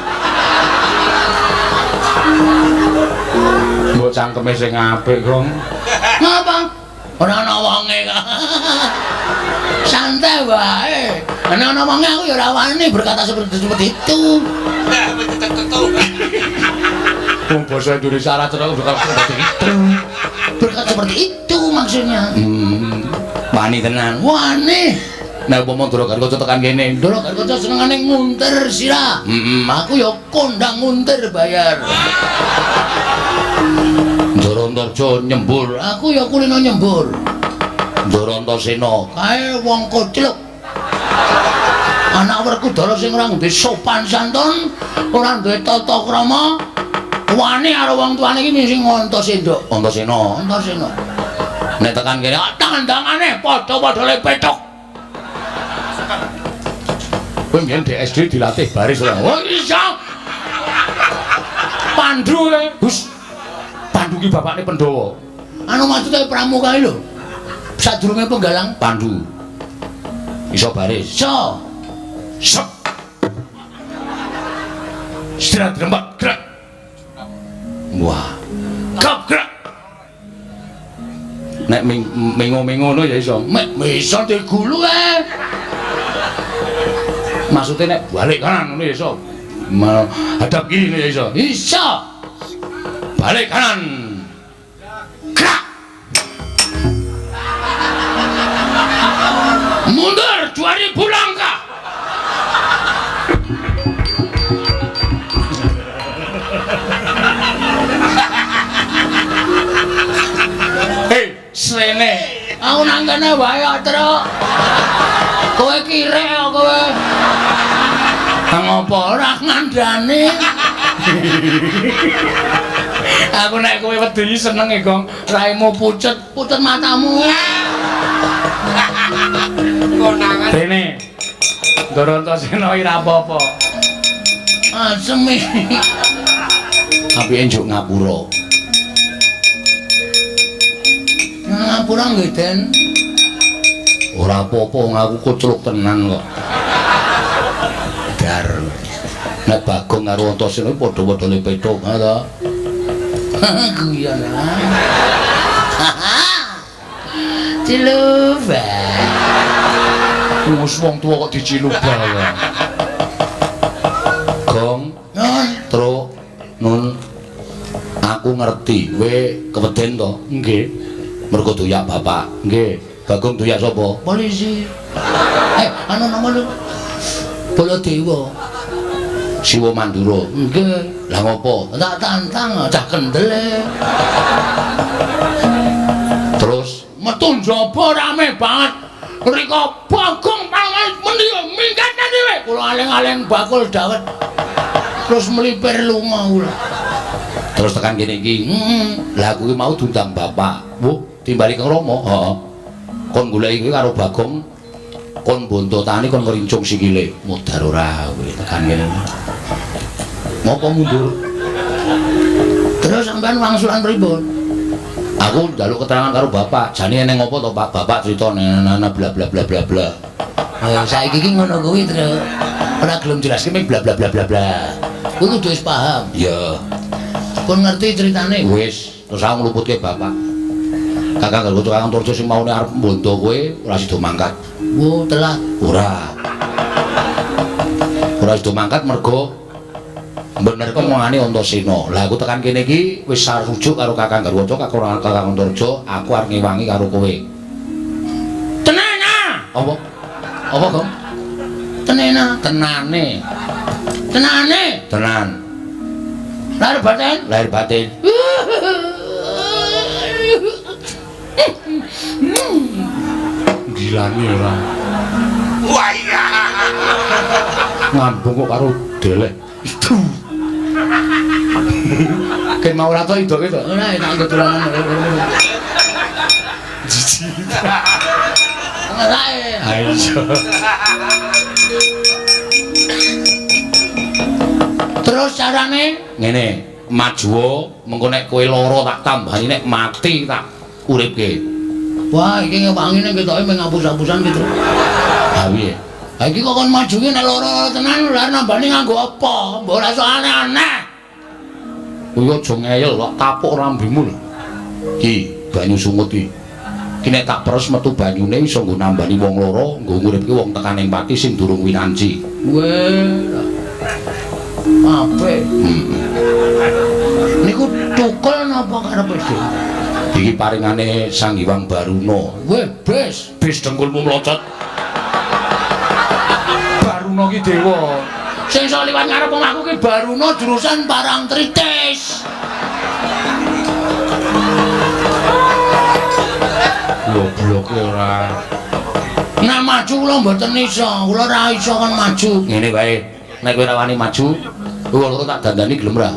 B: Mbok cangkeme sing apik, Gong.
A: Ngapa? Ora ana wonge kok. Santai wae. Ana ana wonge aku ya ora wani berkata seperti itu.
B: Wong basa Indonesia ora cetha berkata seperti itu.
A: Berkata seperti itu maksudnya.
C: Wani tenan.
A: Wani.
C: Nek umpama Ndara Gatotkaca tekan kene,
A: Ndara Gatotkaca senengane nguntir sira. Aku ya kondang nguntir bayar.
C: Ndara Antarja nyembur,
A: aku ya kulino nyembur.
C: Ndara Antasena
A: kae wong kocluk. Anak Werkudara sing ora duwe sopan santun, ora duwe tata krama, wani karo wong tuane iki sing Antasena.
C: Antasena,
A: Antasena.
C: Nek tekan kene,
A: tandangane padha-padha le pethuk.
B: Kowe mbiyen di SD dilatih baris ora?
A: Oh iya. Pandu e.
B: Hus. Pandu ki bapakne Pandhawa.
A: Anu maksude pramuka lho. Sadurunge penggalang
C: Pandu. Iso baris.
A: Iso.
C: Sep. Istirahat rembat gerak. Wah. Kap gerak. Nek mengo-mengo ngono ya iso.
A: Mek iso digulu e.
C: Maksudnya nek balik kanan ngono ya iso. Hadap kiri ngono ya iso.
A: Iso.
C: Balik kanan.
A: Gerak. Mundur 2000 langkah.
B: Hei, srene.
A: Aku nang kene wae kok, Truk. Kowe kirek kok kowe. Ngopo ora ngandani?
B: Aku nek kowe wedi seneng e, Gong. Raimu pucet,
A: pucet matamu.
D: Konangan.
B: Rene. Ndara Antasena iki ra apa-apa.
A: Asem iki.
C: Apike njuk ngapura.
A: Ngapura nggih, Den.
C: Ora apa-apa ngaku kocluk tenan kok. Dar. Nek Bagong karo Antasena padha-padha le pethuk, ha ta?
A: Guyon. Ciluba.
B: Wis wong tuwa kok diciluba ya.
C: Gong,
A: Nun,
C: Truk, Nun. Aku ngerti, kowe keweden to?
B: Nggih.
C: Mergo doyak bapak.
B: Nggih.
C: Bagong doyak sapa?
A: Polisi. Anu nama lu? Baladewa.
C: Siwa Mandura.
A: Nggih.
C: Lah ngopo?
A: Tak tantang cah kendel.
C: Terus
A: metu njaba rame banget. Rika Bagong paman mendi minggat dhewe. Kula aling-aling bakul dawet. Terus melipir lunga kula.
C: Terus tekan kene iki.
A: Heeh.
C: Lah kuwi mau diundang bapak. Wuh, timbali Kang Rama. Heeh. Kon goleki kuwi karo Bagong kon bontotane kon ngrincung sikile. Modar ora kuwi tekan kene. Ngopo mundur?
A: Terus sampean wangsulan pripun?
C: Aku njaluk keterangan karo bapak. Jane eneng apa to, Pak? Bapak crita nana bla bla bla bla bla.
A: Saiki iki ngono kuwi, Tru.
C: Ora gelem jelaske mung bla bla bla bla bla.
A: Kuwi kudu wis paham.
C: Iya.
A: Kon ngerti ceritane?
C: Wis, terus aku ngluputke bapak. Kakang Garwa Kakang Antarja sing maune arep mbondo kowe ora sida mangkat.
A: Wo, telat.
C: Ora. Ora sida mangkat mergo bener omongane Antasena. Lah aku tekan kene iki wis sarujuk karo Kakang Garwaca, Kakang Antarja, aku arep ngewangi karo kowe.
A: Tenana.
C: Apa? Apa, Gong?
A: Tenena.
C: Tenane.
A: Tenane.
C: Tenan.
A: Lahir batin.
C: Lahir batin. Gilane ora.
D: Wah iya.
C: Ngambung kok karo deleh. Ken mau ora to idoke to?
A: Ora enak nggo dolanan.
C: Jijik.
A: Ora e.
C: Ha iya.
A: Terus carane
C: ngene, majuwa mengko nek kowe lara tak tambani, nek mati tak uripke.
A: Wah, iki ngewangine ketoke mung ngapus-apusan gitu.
C: Ha piye?
A: Ha iki kok kon maju ki nek lara tenan lha nambani nganggo apa? Mbok ora iso aneh-aneh.
C: Kuwi aja ngeyel kok tapuk rambimu lho. Ki banyu sungut iki. Ki nek tak peres metu banyune iso nggo nambani wong lara, nggo nguripke wong tekan ing pati sing durung winanci.
A: Weh. Apik. Niku tukul napa karepe dhewe?
C: Iki paringane Sang Hyang Baruna.
A: Weh, bes,
C: bes dengkulmu mlocot.
B: Baruna ki dewa.
A: Sing iso liwat ngarep omahku ki Baruna jurusan Parangtritis.
C: Gobloke ora.
A: Nek maju kula mboten iso, kula ora iso kon maju.
C: Ngene wae. Nek kowe ora wani maju, kowe loro tak dandani gelem ra?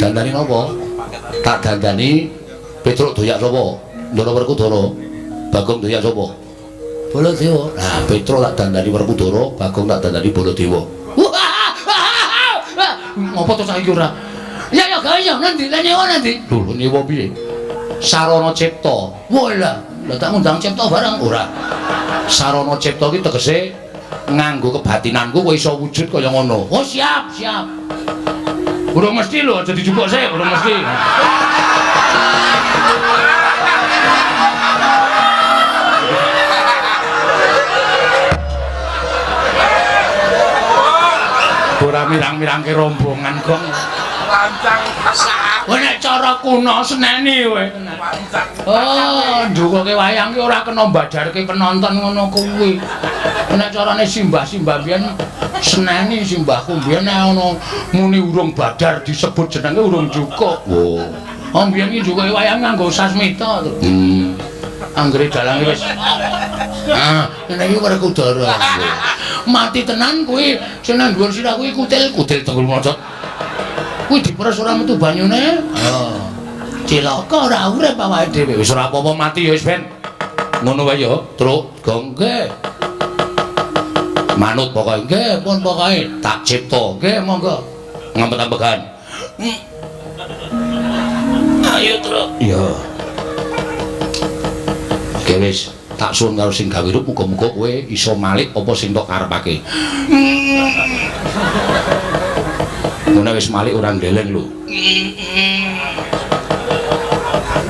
C: Dandani napa? Tak dandani Petruk doyak sapa? Ndara Werkudara. Bagong doyak sapa?
A: Baladewa.
C: Nah, Petruk tak dandani Werkudara, Bagong tak dandani Baladewa.
B: Ngopo to saiki ora?
A: Ya ya gawe ya ngendi? Lah nyewa ngendi?
C: Lho, nyewa piye? Sarana Cipta.
A: Wah lah, lah tak ngundang Cipta barang
C: ora. Sarana Cipta ki tegese nganggo kebatinanku kowe iso wujud kaya ngono.
A: Oh siap, siap.
B: Urung mesti lho, aja dijupuk sik, urung mesti. Ora mirang-mirangke rombongan, Gong.
D: Lancang.
B: Kowe nek cara kuno seneni kowe.
A: Oh, ndukoke wayang ki ora kena mbadarke penonton ngono kuwi. Nek carane simbah-simbah biyen seneni simbahku biyen nek ana muni urung badar disebut jenenge urung cukup.
C: Oh.
A: Oh biyen ki njukoke wayang nganggo sasmita to. Anggere dalange wis. Ah, ngene iki Werkudara. Mati tenan kuwi sing nang dhuwur sirah kuwi kutil-kutil
C: tenggul mocot.
A: Kuwi diperes ora metu banyune. Oh. Cilaka ora urip awake dhewe.
C: Wis ora apa-apa mati ya wis ben. Ngono wae ya, Truk, Gong.
A: Nggih.
C: Manut pokoke.
A: Nggih, pun pokoke
C: tak cipta.
A: Nggih, monggo.
C: Ngambet-ambegan.
A: Ayo, Truk.
C: Iya. Oke wis, tak suwun karo sing gawe rup muga-muga kowe iso malik apa sing tok karepake. Ngono wis malik ora ndeleng lho.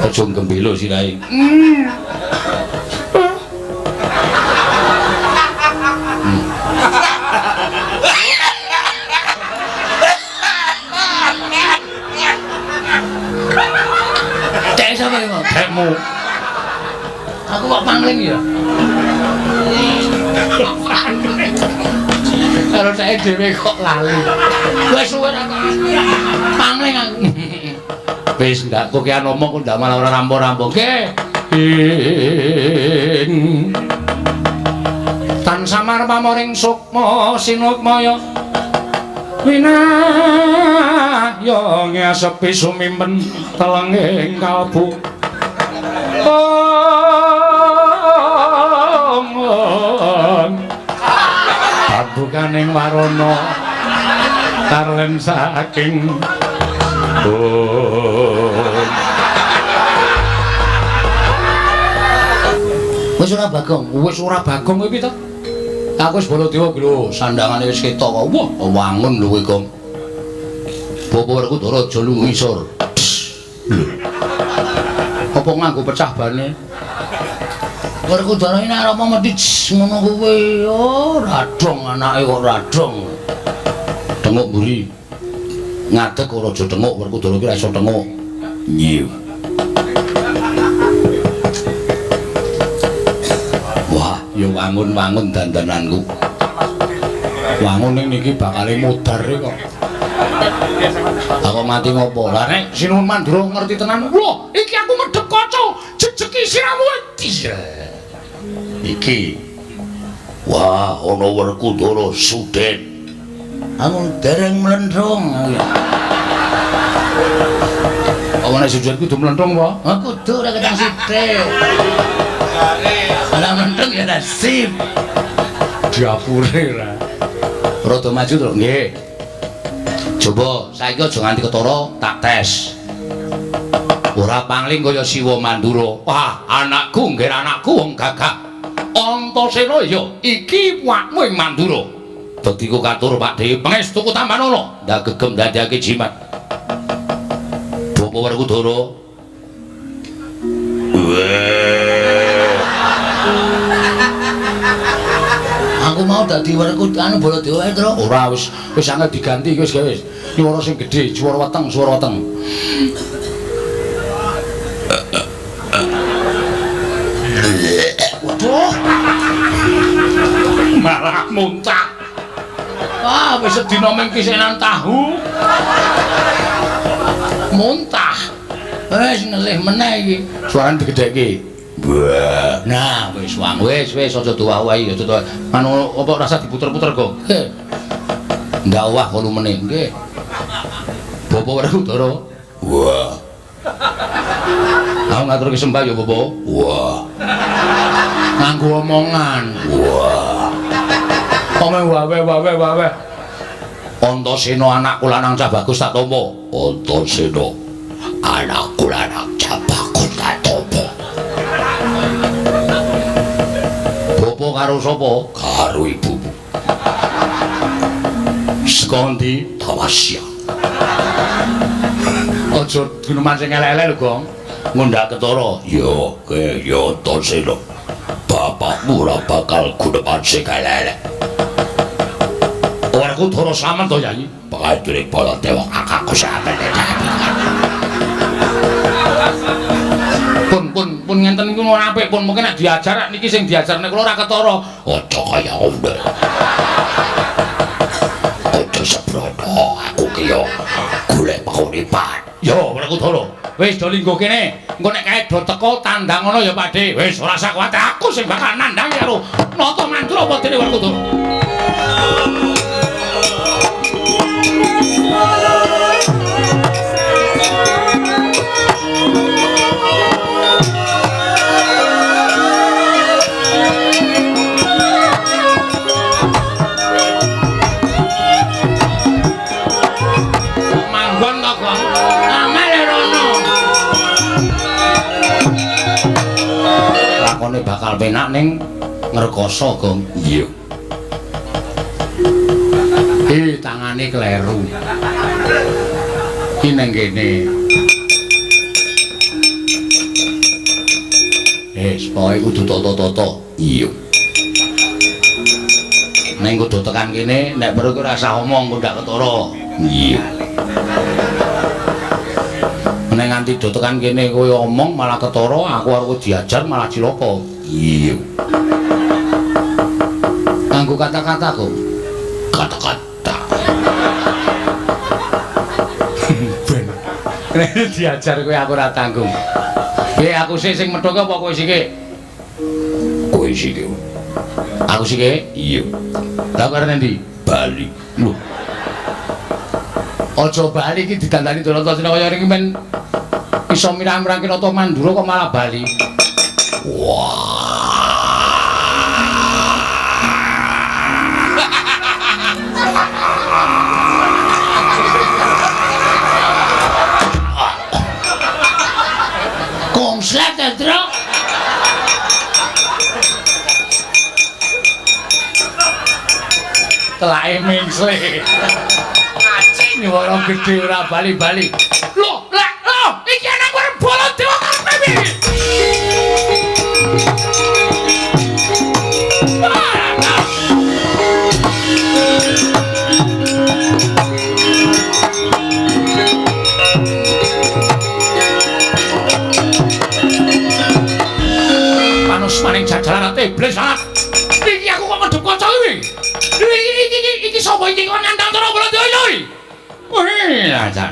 C: Aja gembelo sirahe.
A: Tek sapa iki?
B: Tekmu.
A: Aku kok pangling ya. Karo saya dhewe kok lali. Wis suwe aku pangling aku. Wis ndak kokean omong kok ndak malah ora rampung-rampung. Nggih. Tan samar pamoring sukma sinukmaya winahya ngesepi sumimpen telenging kalbu. Bukaning warana tarlen saking wis ora Bagong, wis ora Bagong kowe piye to? Aku wis Baladewa iki lho, sandangane wis ketok kok. Wah, wangun lho kowe, Gong. Bapak Werkudara aja lunga ngisor. Lho. Apa nganggo pecah bane? Werkudara ini arep mesti ngono kuwi. Oh, radong anake kok radong. Tengok mburi. Ngadeg ora aja tengok, Werkudara ki ora iso tengok. Nyiw. Wah, ya wangun-wangun dandananku. Wangun ning niki bakale mudhar kok. Aku mati ngopo? Lah nek Sinuwun Mandura ngerti tenan. Wah, iki aku medhep kaca, jejeki siramu. Iya. Iki. Wah, ana Werkudara Suden. Aku dereng mlenthung. Apa nek Suden kudu mlenthung apa? Ha kudu ora ketang sithik. Ora mlenthung ya nasib. Diapure ra. Rada maju to, nggih. Coba saiki aja nganti ketara tak tes. Ora pangling kaya Siwa Mandura. Wah, anakku nggih anakku wong gagah. Antasena ya iki awakmu ing Mandura. Dadi ku katur Pakdhe pangestuku tampanana ndak gegem ndadekake jimat. Bapak Werkudara. Aku mau dadi Werkudara anu Baladewa ae, Tru. Ora wis wis angel diganti wis wis. Nyuwara sing gedhe, swara weteng, swara weteng. Waduh. Malah muntah. Wah, wis sedina mung kisenan tahu. Muntah. Wis ngelih meneh iki. Suarane digedheki. Wah. Nah, wis wang wis wis aja tuwa-wae aja tuwa. Anu apa rasa diputer-puter kok. Nggih. Ndak owah volumene nggih. Bapak Werkudara. Wah. Aku ngaturke sembah ya, Bapak. Wah. Nganggo omongan. Wah. Omong wae wae wae. Antasena anakku lanang cah bagus tak tampa. Antasena anakku lanang cah bagus tak tampa. Bapak karo sapa? Karo ibumu. Saka endi? Tawasya. Aja guneman sing elek-elek lho, Gong. Ngundak ketara. Ya, ke ya Antasena. Bapakmu ora bakal guneman sing elek-elek. Werkudara slamet to, Yayi? Prajurit Baladewa kakakku sampeyan. Pun pun ngenten niku ora apik pun mungkin nek diajar niki sing diajarne kula ora ketara. Aja kaya ngono. Aja sembrono, aku ki yo golek penguripan. Yo Werkudara, wis do lingguh kene. Engko nek kae do teko tandang ngono ya Pakde. Wis ora usah kuwatir, aku sing bakal nandhang karo Nata Mandura apa dene Werkudara. Manggon to, Gong? Angel rono. Lakone bakal penak ning ngrekoso, Gong. Iya. Tangane kleru. Iki nang kene. Wis, pokoke kudu tata-tata. Iya. Ning kudu tekan kene, nek perlu ora usah omong, kok ndak ketara. Iya.
C: Nek nganti do tekan kene kowe omong malah ketara, aku arep diajar malah cilaka. Iya. Nganggo kata-kata kok. Kata-kata. Ben. Nek diajar kowe aku ora tanggung. Piye aku sih sing methuke apa kowe sike? Kowe sike. Aku sike? Iya. Lah kowe arep endi? Bali. Lho. Aja bali iki didandani Antasena kaya iki men iso mirang-mirangke Nata Mandura kok malah bali. Wah. Konslet Truk. Telake mengsle. Nyuwara gedhe ora bali-bali. Lho, lek lho, iki ana arep Baladewa karepe piye? Panus maning jajaran iblis ah. Iki aku kok medhep kaca iki. Iki sapa iki kok nantang Antara Baladewa iki? Wih, aja.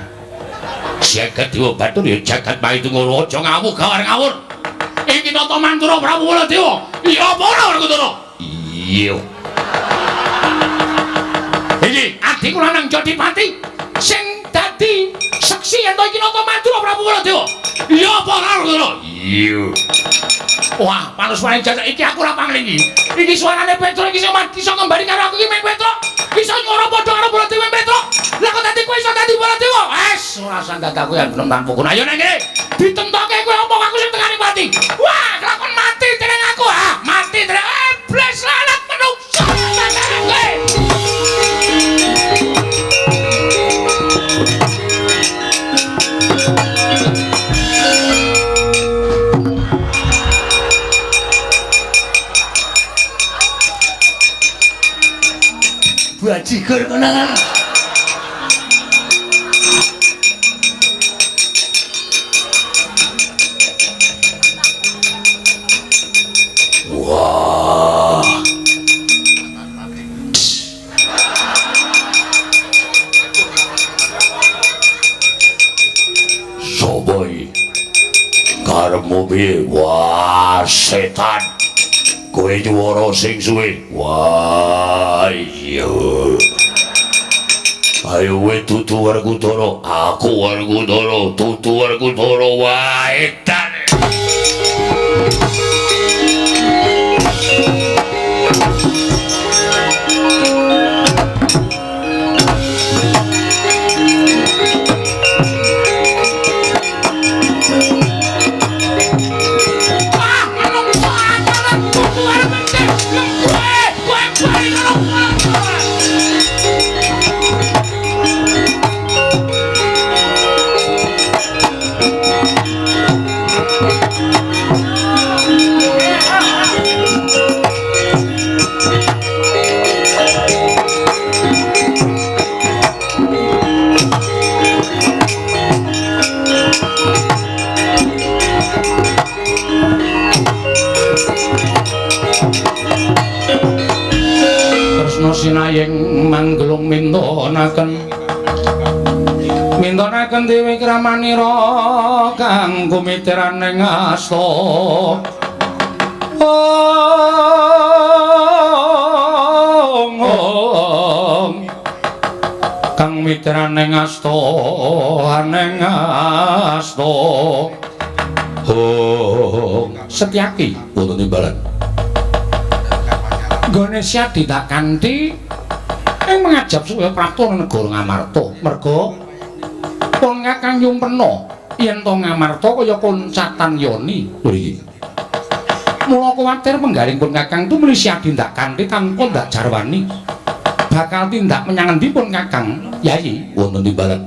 C: Jagat Dewa Batur ya jagat Maitungara aja ngawur gawar ngawur. Iki Nata Mandura Prabu Baladewa. Iya apa ora Werkudara? Iya. Iki adikku lanang Jodipati sing dadi seksi yen to iki Nata Mandura Prabu Baladewa. Iya apa ora Werkudara? Iya. Wah, panus paling jajak iki aku ora panglingi. Iki suarane Petruk iki sing iso ngembari karo aku iki meng Petruk. Iso nyuwara padha karo Baladewa Petruk. Lah kok dadi kowe iso dadi Baladewa? Wes, ora usah dadak kowe gelem tanpa guna. Ayo nang kene. Ditentoke kowe omong aku sing tekani mati. Wah, kelakon mati teneng aku. Ah, mati teneng. Iblis lalat menungso. Kowe. Bajigur konangan. Wah. Sopo iki? Karepmu piye? Wah, setan. Kowe nyuwara sing suwe. Wah, iya. Ayo kowe dudu Werkudara, aku Werkudara, dudu Werkudara. Wah, edan. Sinayeng manggelung mintonaken mintonaken dewi kramanira kang gumitiran ing asta. Ong kang mitiran ing asta ning asta. Oh, Setyaki wonten timbalan. Nggone Syadi tak kanthi ing mengajap supaya prapta negara Ngamarta. Merga pun Kakang Yumpena yen to Ngamarta kaya koncatan yoni. Mriki. Mula kuwatir penggaring pun Kakang tumuli Syadi ndak kanthi tanpa ndak jarwani. Bakal tindak menyang endi pun Kakang Yayi wonten timbalan.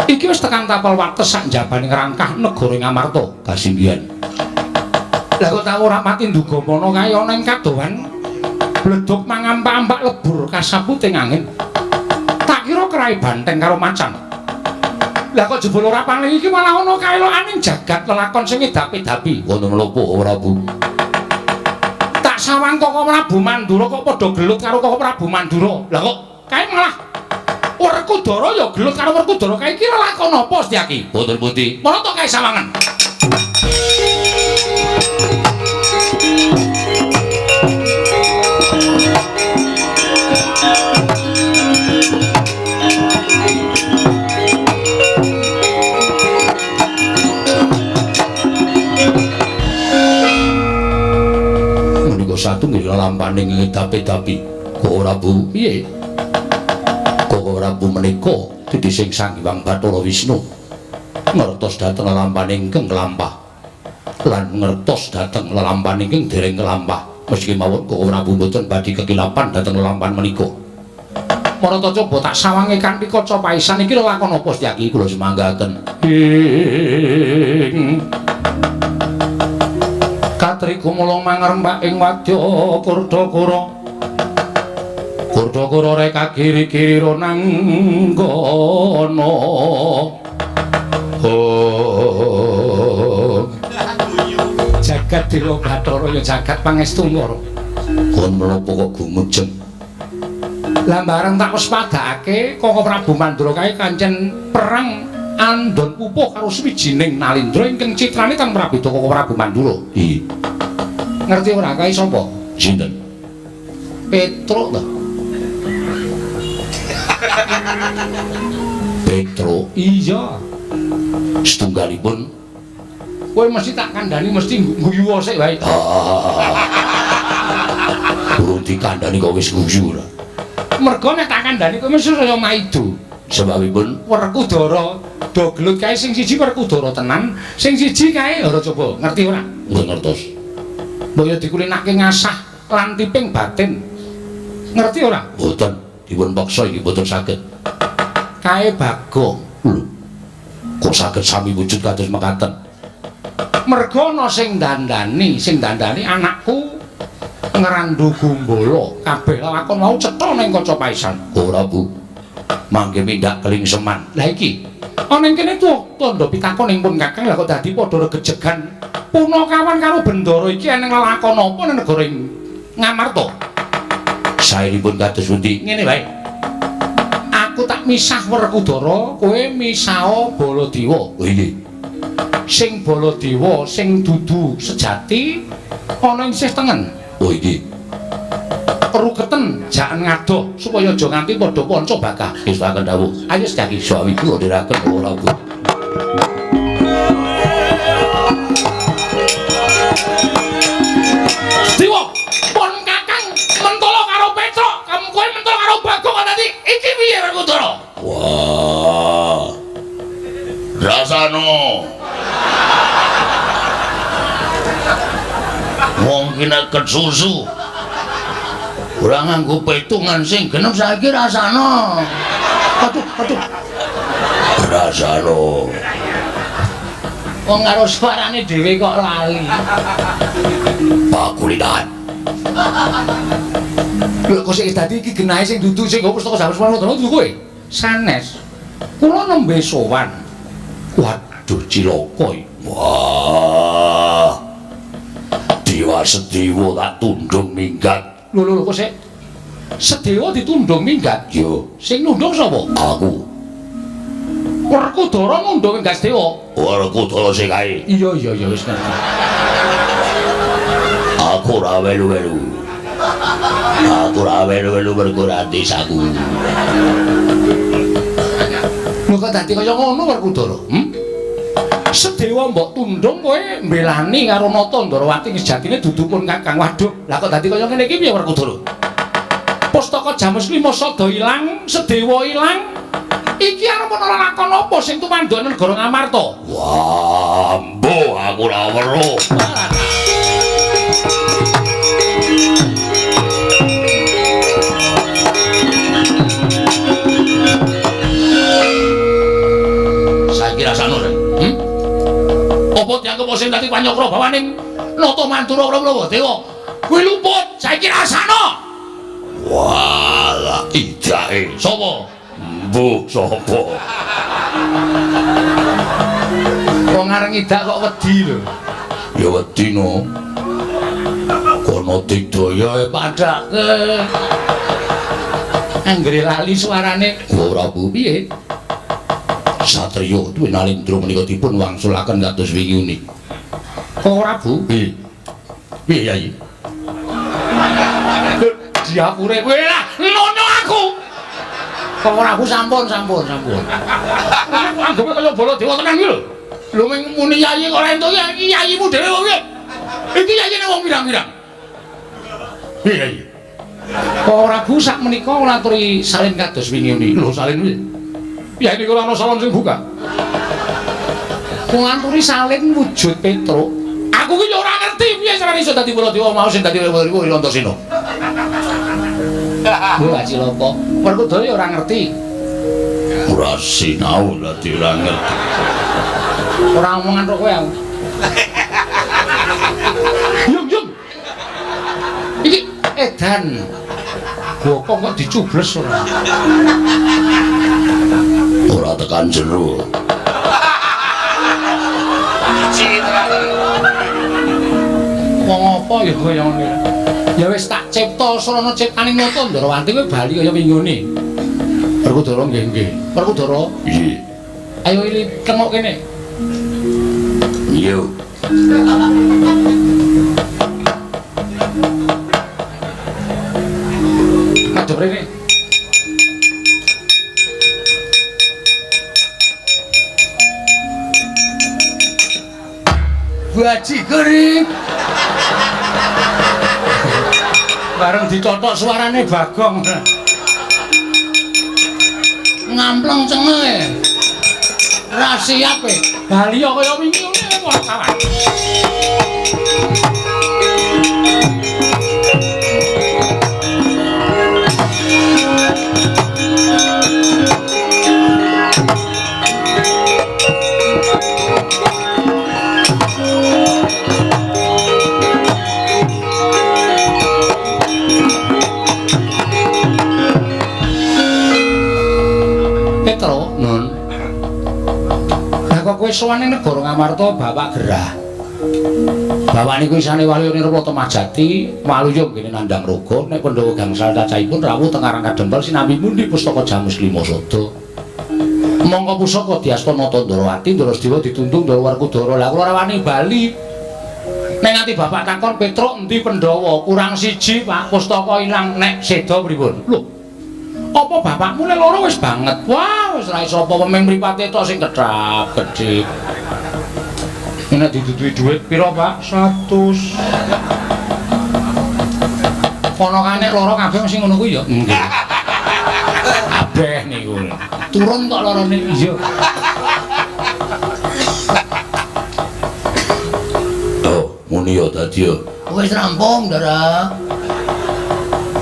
C: Iki wis tekan tapel wates sak njabane ngrangkah negara Ngamarta kasinggihan. Lah kok tau ora pati nduga mono kae ana ing kadohan bleduk mangampak-ampak lebur kasaputing angin. Tak kira kerai banteng karo macan.
B: Lah kok jebul ora paling iki malah ana kaelokaning jagat lelakon sing ngedapi-dapi.
C: Wonten menapa Prabu?
B: Tak sawang Koko Prabu Mandura kok padha gelut karo Koko Prabu Mandura. Lah kok kae malah Werkudara ya gelut karo Werkudara kae iki lelakon apa Setyaki?
C: Wonten pundi?
B: Mana to kae sawangan?
C: Menika satunggal lelampaning ngedapi-dapi. Koko Prabu
B: piye?
C: Koko Prabu menika dadi sing Sang Hyang Bathara Wisnu ngertos dhateng lelampaning ingkang kelampah lan ngertos dhateng lelampahan ingkang dereng kelampah. Meski mawon Koko Prabu mboten badhe kekilapan dhateng lelampahan menika.
B: Marata coba tak sawange kanthi kaca paisan iki lelakon apa Setyaki?
C: Kula semanggaken.
B: Ing Katri gumulung mangrembak ing wadya Kurdakura. Kurdakura reka kiri-kiri ronanggana. Oh. Jagat Dewa Bathara ya jagat pangestu ngara.
C: Kon menapa kok gumujeng?
B: Lah bareng tak waspadakake Koko Prabu Mandura kae kancen perang andon pupuh karo swijining Nalindra ingkang citrane kang prabeda Koko Prabu Mandura.
C: Iya.
B: Ngerti ora kae sapa?
C: Sinten?
B: Petruk to.
C: Petruk?
B: Iya.
C: Setunggalipun
B: kowe mesti tak kandhani mesti guyu sik wae.
C: Urung dikandhani kok wis guyu ora.
B: Mergo nek tak kandhani kowe mesti saya maido.
C: Sebabipun
B: Werkudara do gelut kae sing siji Werkudara tenan, sing siji kae ora coba ngerti ora?
C: Nggih ngertos.
B: Mbok ya dikulinake ngasah lan tiping batin. Ngerti ora?
C: Mboten, dipun paksa iki mboten saged.
B: Kae Bagong.
C: Lho. Kok saged sami wujud kados mekaten?
B: Mergo ana sing dandani anakku Ngrandu Gumbala. Kabeh lelakon mau cetha ning kaca paisan.
C: Ora, Bu. Mangke mindak kelingseman.
B: Lah iki ana ing kene tuwa tandha pitakon ing pun Kakang. Lah kok dadi padha regejegan punakawan karo Bendara iki eneng lelakon apa ning negara Ngamarta?
C: Saenipun kados pundi?
B: Ngene wae. Aku tak misah Werkudara, kowe misah Baladewa.
C: Oh iya.
B: Sing Baladewa sing dudu sejati ana ing sisih tengen.
C: Oh iki.
B: Ruketen jaken ngadoh supaya aja nganti padha panca bakah.
C: Ngestakaken dawuh.
B: Ayo Setyaki.
C: Sawi kula dherekaken ora, Bu.
B: Dewa, pon Kakang mentolo karo Petruk, kamu kowe mentolo karo Bagong kok dadi iki piye Werkudara?
A: Wah. Rasano. Wong ki nek kesusu ora nganggo petungan sing genep saiki rasano.
B: Aduh, aduh.
A: Rasano.
B: Wong karo suarane dhewe kok lali.
C: Pakulitan.
B: Lho kok sik dadi iki genahe sing dudu sing nggo pustaka Jamus Manodana dudu kowe? Sanes. Kula nembe sowan.
C: Waduh cilaka iki. Wah. Dewa Sedewa tak tundung minggat.
B: Lho lho kok sik Sedewa ditundung minggat?
C: Yo.
B: Sing nundung sapa?
C: Aku.
B: Werkudara nundung minggat Sedewa.
A: Werkudara sing kae.
B: Iya iya iya wis ngerti.
A: Aku ora welu-welu. Aku ora welu-welu mergo ora desaku.
B: Lho kok dadi kaya ngono Werkudara? Sedewa mbok tundung kowe mbelani karo Nata Ndorowati sejatine dudu pun Kakang. Waduh, lah kok dadi kaya ngene iki piye Werkudara? Pustaka Jamus Lima sada ilang, Sedewa ilang. Iki arep ana lelakon apa sing tumanduk negara Ngamarta?
A: Wah, mbuh aku ora weruh. Saiki rasane.
B: Apa dianggep sing dadi panyokra bawaning Nata Mandura Prabu Dewa? Kuwi luput, saiki rasane.
A: Walah, idake
B: sapa?
A: Mbuh sapa? Wong areng ngidak kok wedi lho.
C: Ya wedi no. Kono digdaya
A: padake. Anggere lali suarane.
C: Ora Bu piye? Satriya duwe Nalindra menika dipun wangsulaken kados wingi uni.
A: Ora Bu.
C: Piye? Piye Yai?
A: Diapure kowe lah ngono aku. Kok ora aku sampun. Anggope kaya Baladewa tenan iki lho. Lho ming muni yai kok ora entuk iki yayimu dhewe kok piye? Iki yayine wong pirang-pirang.
C: Piye Yai?
A: Kok ora Bu sak menika ora aturi salin kados wingi uni.
C: Lho salin piye?
A: Ya niku ora ana salon sing buka. Kula anturi salin wujud Petruk. Aku ki yo ora ngerti piye carane iso dadi Baladewa mau sing dadi Baladewa Antasena. Wah cilaka. Werkudara ya ora ngerti.
C: Ora sinau dadi ora ngerti.
A: Ora omongan kok kowe aku. Yung yung. Iki edan. Bokong kok dicubles ora.
C: Ora tekan jero.
A: Wong apa ya kaya ngene. Ya wis tak cipta srana ciptaning nata Ndarawanti kowe bali kaya wingi.
C: Werkudara nggih nggih.
A: Werkudara?
C: Nggih.
A: Ayo ili tengok kene.
C: Iya.
A: Madhep rene. Bajigur. Bareng dicotok suarane Bagong. Ngampleng cengeke. Ra siap e. Bali kaya wingi ngene ora kawan. Petro,
C: Nun.
A: Lah kok kowe sowan ning negara Ngamarta bapak gerah. Bapak niku isane Waluya Nirpa Temajati, Waluya nggene nandhang raga, nek Pandhawa gangsal cacahipun rawuh teng Karang Kadempel sinambi pundi pustaka Jamus Lima Sada. Mongko pusaka diasta Nata Ndarawati, Ndarasdewa ditundung Ndara Werkudara. Lah kula ora wani bali. Nek nganti bapak takon Petruk endi Pandhawa, kurang siji Pak, pustaka ilang nek seda pripun? Lho. Apa bapakmu le loro wis banget? Wah, wis ora iso apa ming mripate tok sing kethap kedhip. Nek diduduhi dhuwit pira, Pak? 100. Ponokane loro kabeh mesti ngono kuwi ya?
C: Nggih.
A: Kabeh niku. Turun kok lorone. Iya.
C: Oh, muni ya dadi ya.
A: Wis rampung, Ndara.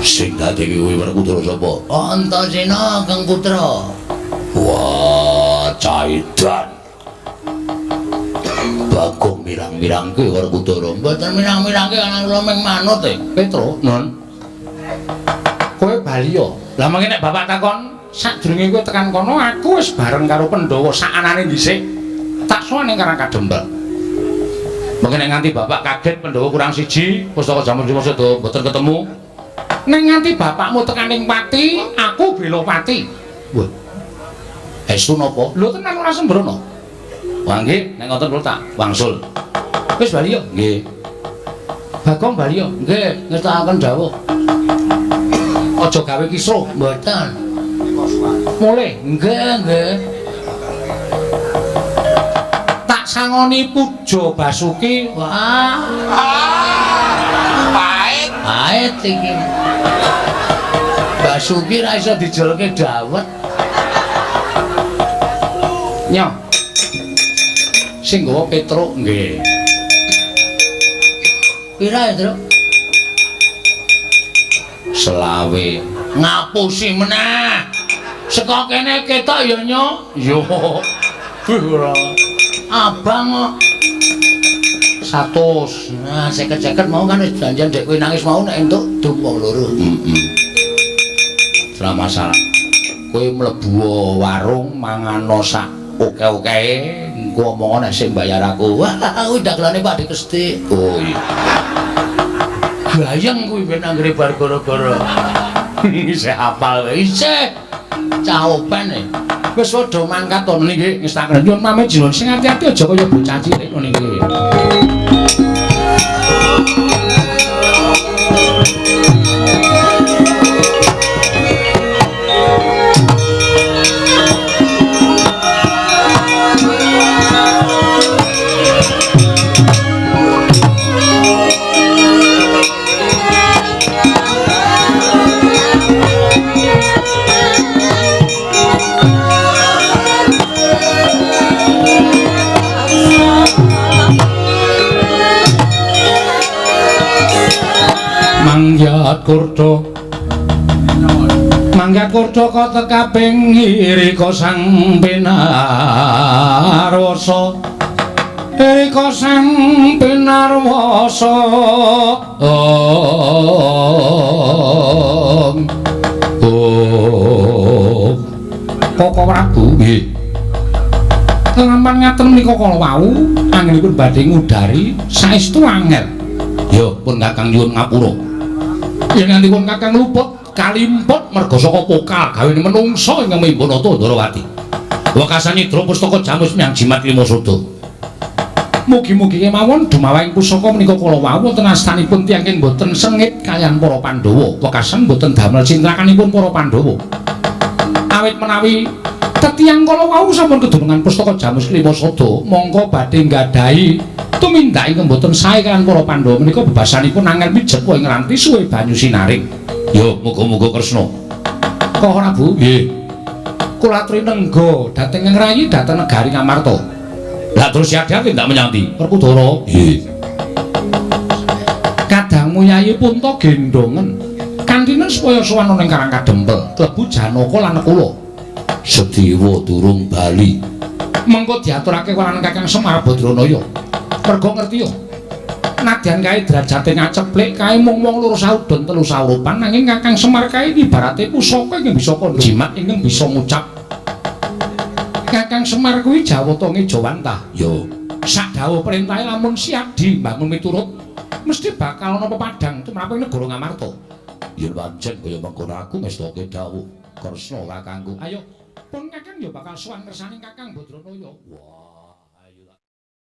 C: Sing dadi kuwi Werkudara sapa?
A: Antasena Kang Putra.
C: Wah, caidan. Bagong mirang-mirangke Werkudara.
A: Mboten mirang-mirangke ana kula ming manut e. Petro,
C: Nun.
A: Kowe bali yo. Lah mengke nek bapak takon sadurunge kowe tekan kono aku wis bareng karo Pandhawa sakanane dhisik. Tak sowan ning Karang Kadempel. Mengke nek nganti bapak kaget Pandhawa kurang siji, pustaka Jamus Lima Sada mboten ketemu. Nek nganti bapakmu tekan ning pati, aku bela pati.
C: Wah. Estu napa?
A: Lho tenan ora sembrono.
C: Wah nggih, nek ngoten kula tak wangsul.
A: Wis bali yo.
C: Nggih.
A: Bagong bali yo.
C: Nggih, ngestakaken dawuh.
A: Aja gawe kisruh.
C: Mboten.
A: Mulih.
C: Nggih, nggih.
A: Tak sangoni puja Basuki.
C: Wah.
D: Pahit.
C: Pahit iki. Basuki ra iso dijolke dawet.
A: Nyoh. Sing nggawa Petruk nggih.
C: Pira ya, Truk?
A: Selawe.
C: Ngapusi meneh. Saka kene ketok ya, Nyo.
A: Yo. Wih ora.
C: Abang kok
A: 100.
C: Nah, 50-50 mau kan wis janjian dek kowe nangis mau nek entuk dum wong loro. Heeh. Ora masalah. Kowe mlebu warung mangano sak Oke-oke, engko omong nek sing bayar aku. Wah, kuwi dagelane Pak Dikestik. Oh iya. Gayeng kuwi ben anggere bar gara-gara. Isih hafal wae. Isih cah open e. Wis padha mangkat to niki ngestaken. Nyuwun pamit jero sing ati-ati aja kaya bocah cilik ngene iki. Mangyat kurdo Mangyat kurdo kota kaping irika sang pinarwasa irika sang pinarwasa. Om Om Koko Prabu nggih Lampan ngaten menika kala wau anggenipun badhe ngudari saestu angel. Ya pun Kakang nyuwun ngapura. Yen nganti pun Kakang luput kalimput merga saka pokal gawene menungsa ingkang mimpun Nata Ndrawati. Wekasan nyidra pustaka jamus miyang jimat lima sada. Mugi-mugi kemawon dumawahing pusaka menika kala wau wonten astanipun tiyang ingkang boten sengit kaliyan para Pandhawa. Wekasan boten damel cintrakanipun para Pandhawa. Awit menawi tetiyang kala wau sampun kedunungan pustaka jamus lima sada, mongko badhe nggadahi tumindak ingkang boten sae kaliyan para Pandhawa menika bebasanipun angel mijet ing ngranti suwe banyu sinaring. Ya muga-muga Kresna. Koko Prabu? Nggih. Kula aturi nengga dhateng ing rayi dhateng negari Ngamarta. Lah terus siap-siap ndak menyang ndi? Werkudara. Nggih. Kadangmu Yayi Punta gendongen kantinen supaya sowan ning Karang Kadempel, klebu Janaka lan Nakula. Sediwa durung bali. Mengko diaturake karo Kakang Semar Badranaya. Mergo ngerti yo. Nadyan kae derajate ngaceplik kae mung wong loro saudon telu saurupan nanging Kakang Semar kae ibarate pusaka ingkang bisa kandha jimat ingkang bisa ngucap. Kakang Semar kuwi jawata ngejawantah. Yo. Sak dawuh perintahe lamun siadi mbangun miturut mesti bakal ana pepadang tumrap ing negara Ngamarta. Yen pancen kaya mengkono aku ngestoke dawuh Kresna kakangku. Ayo pun Kakang yo bakal sowan kersane Kakang Badranaya. Wah.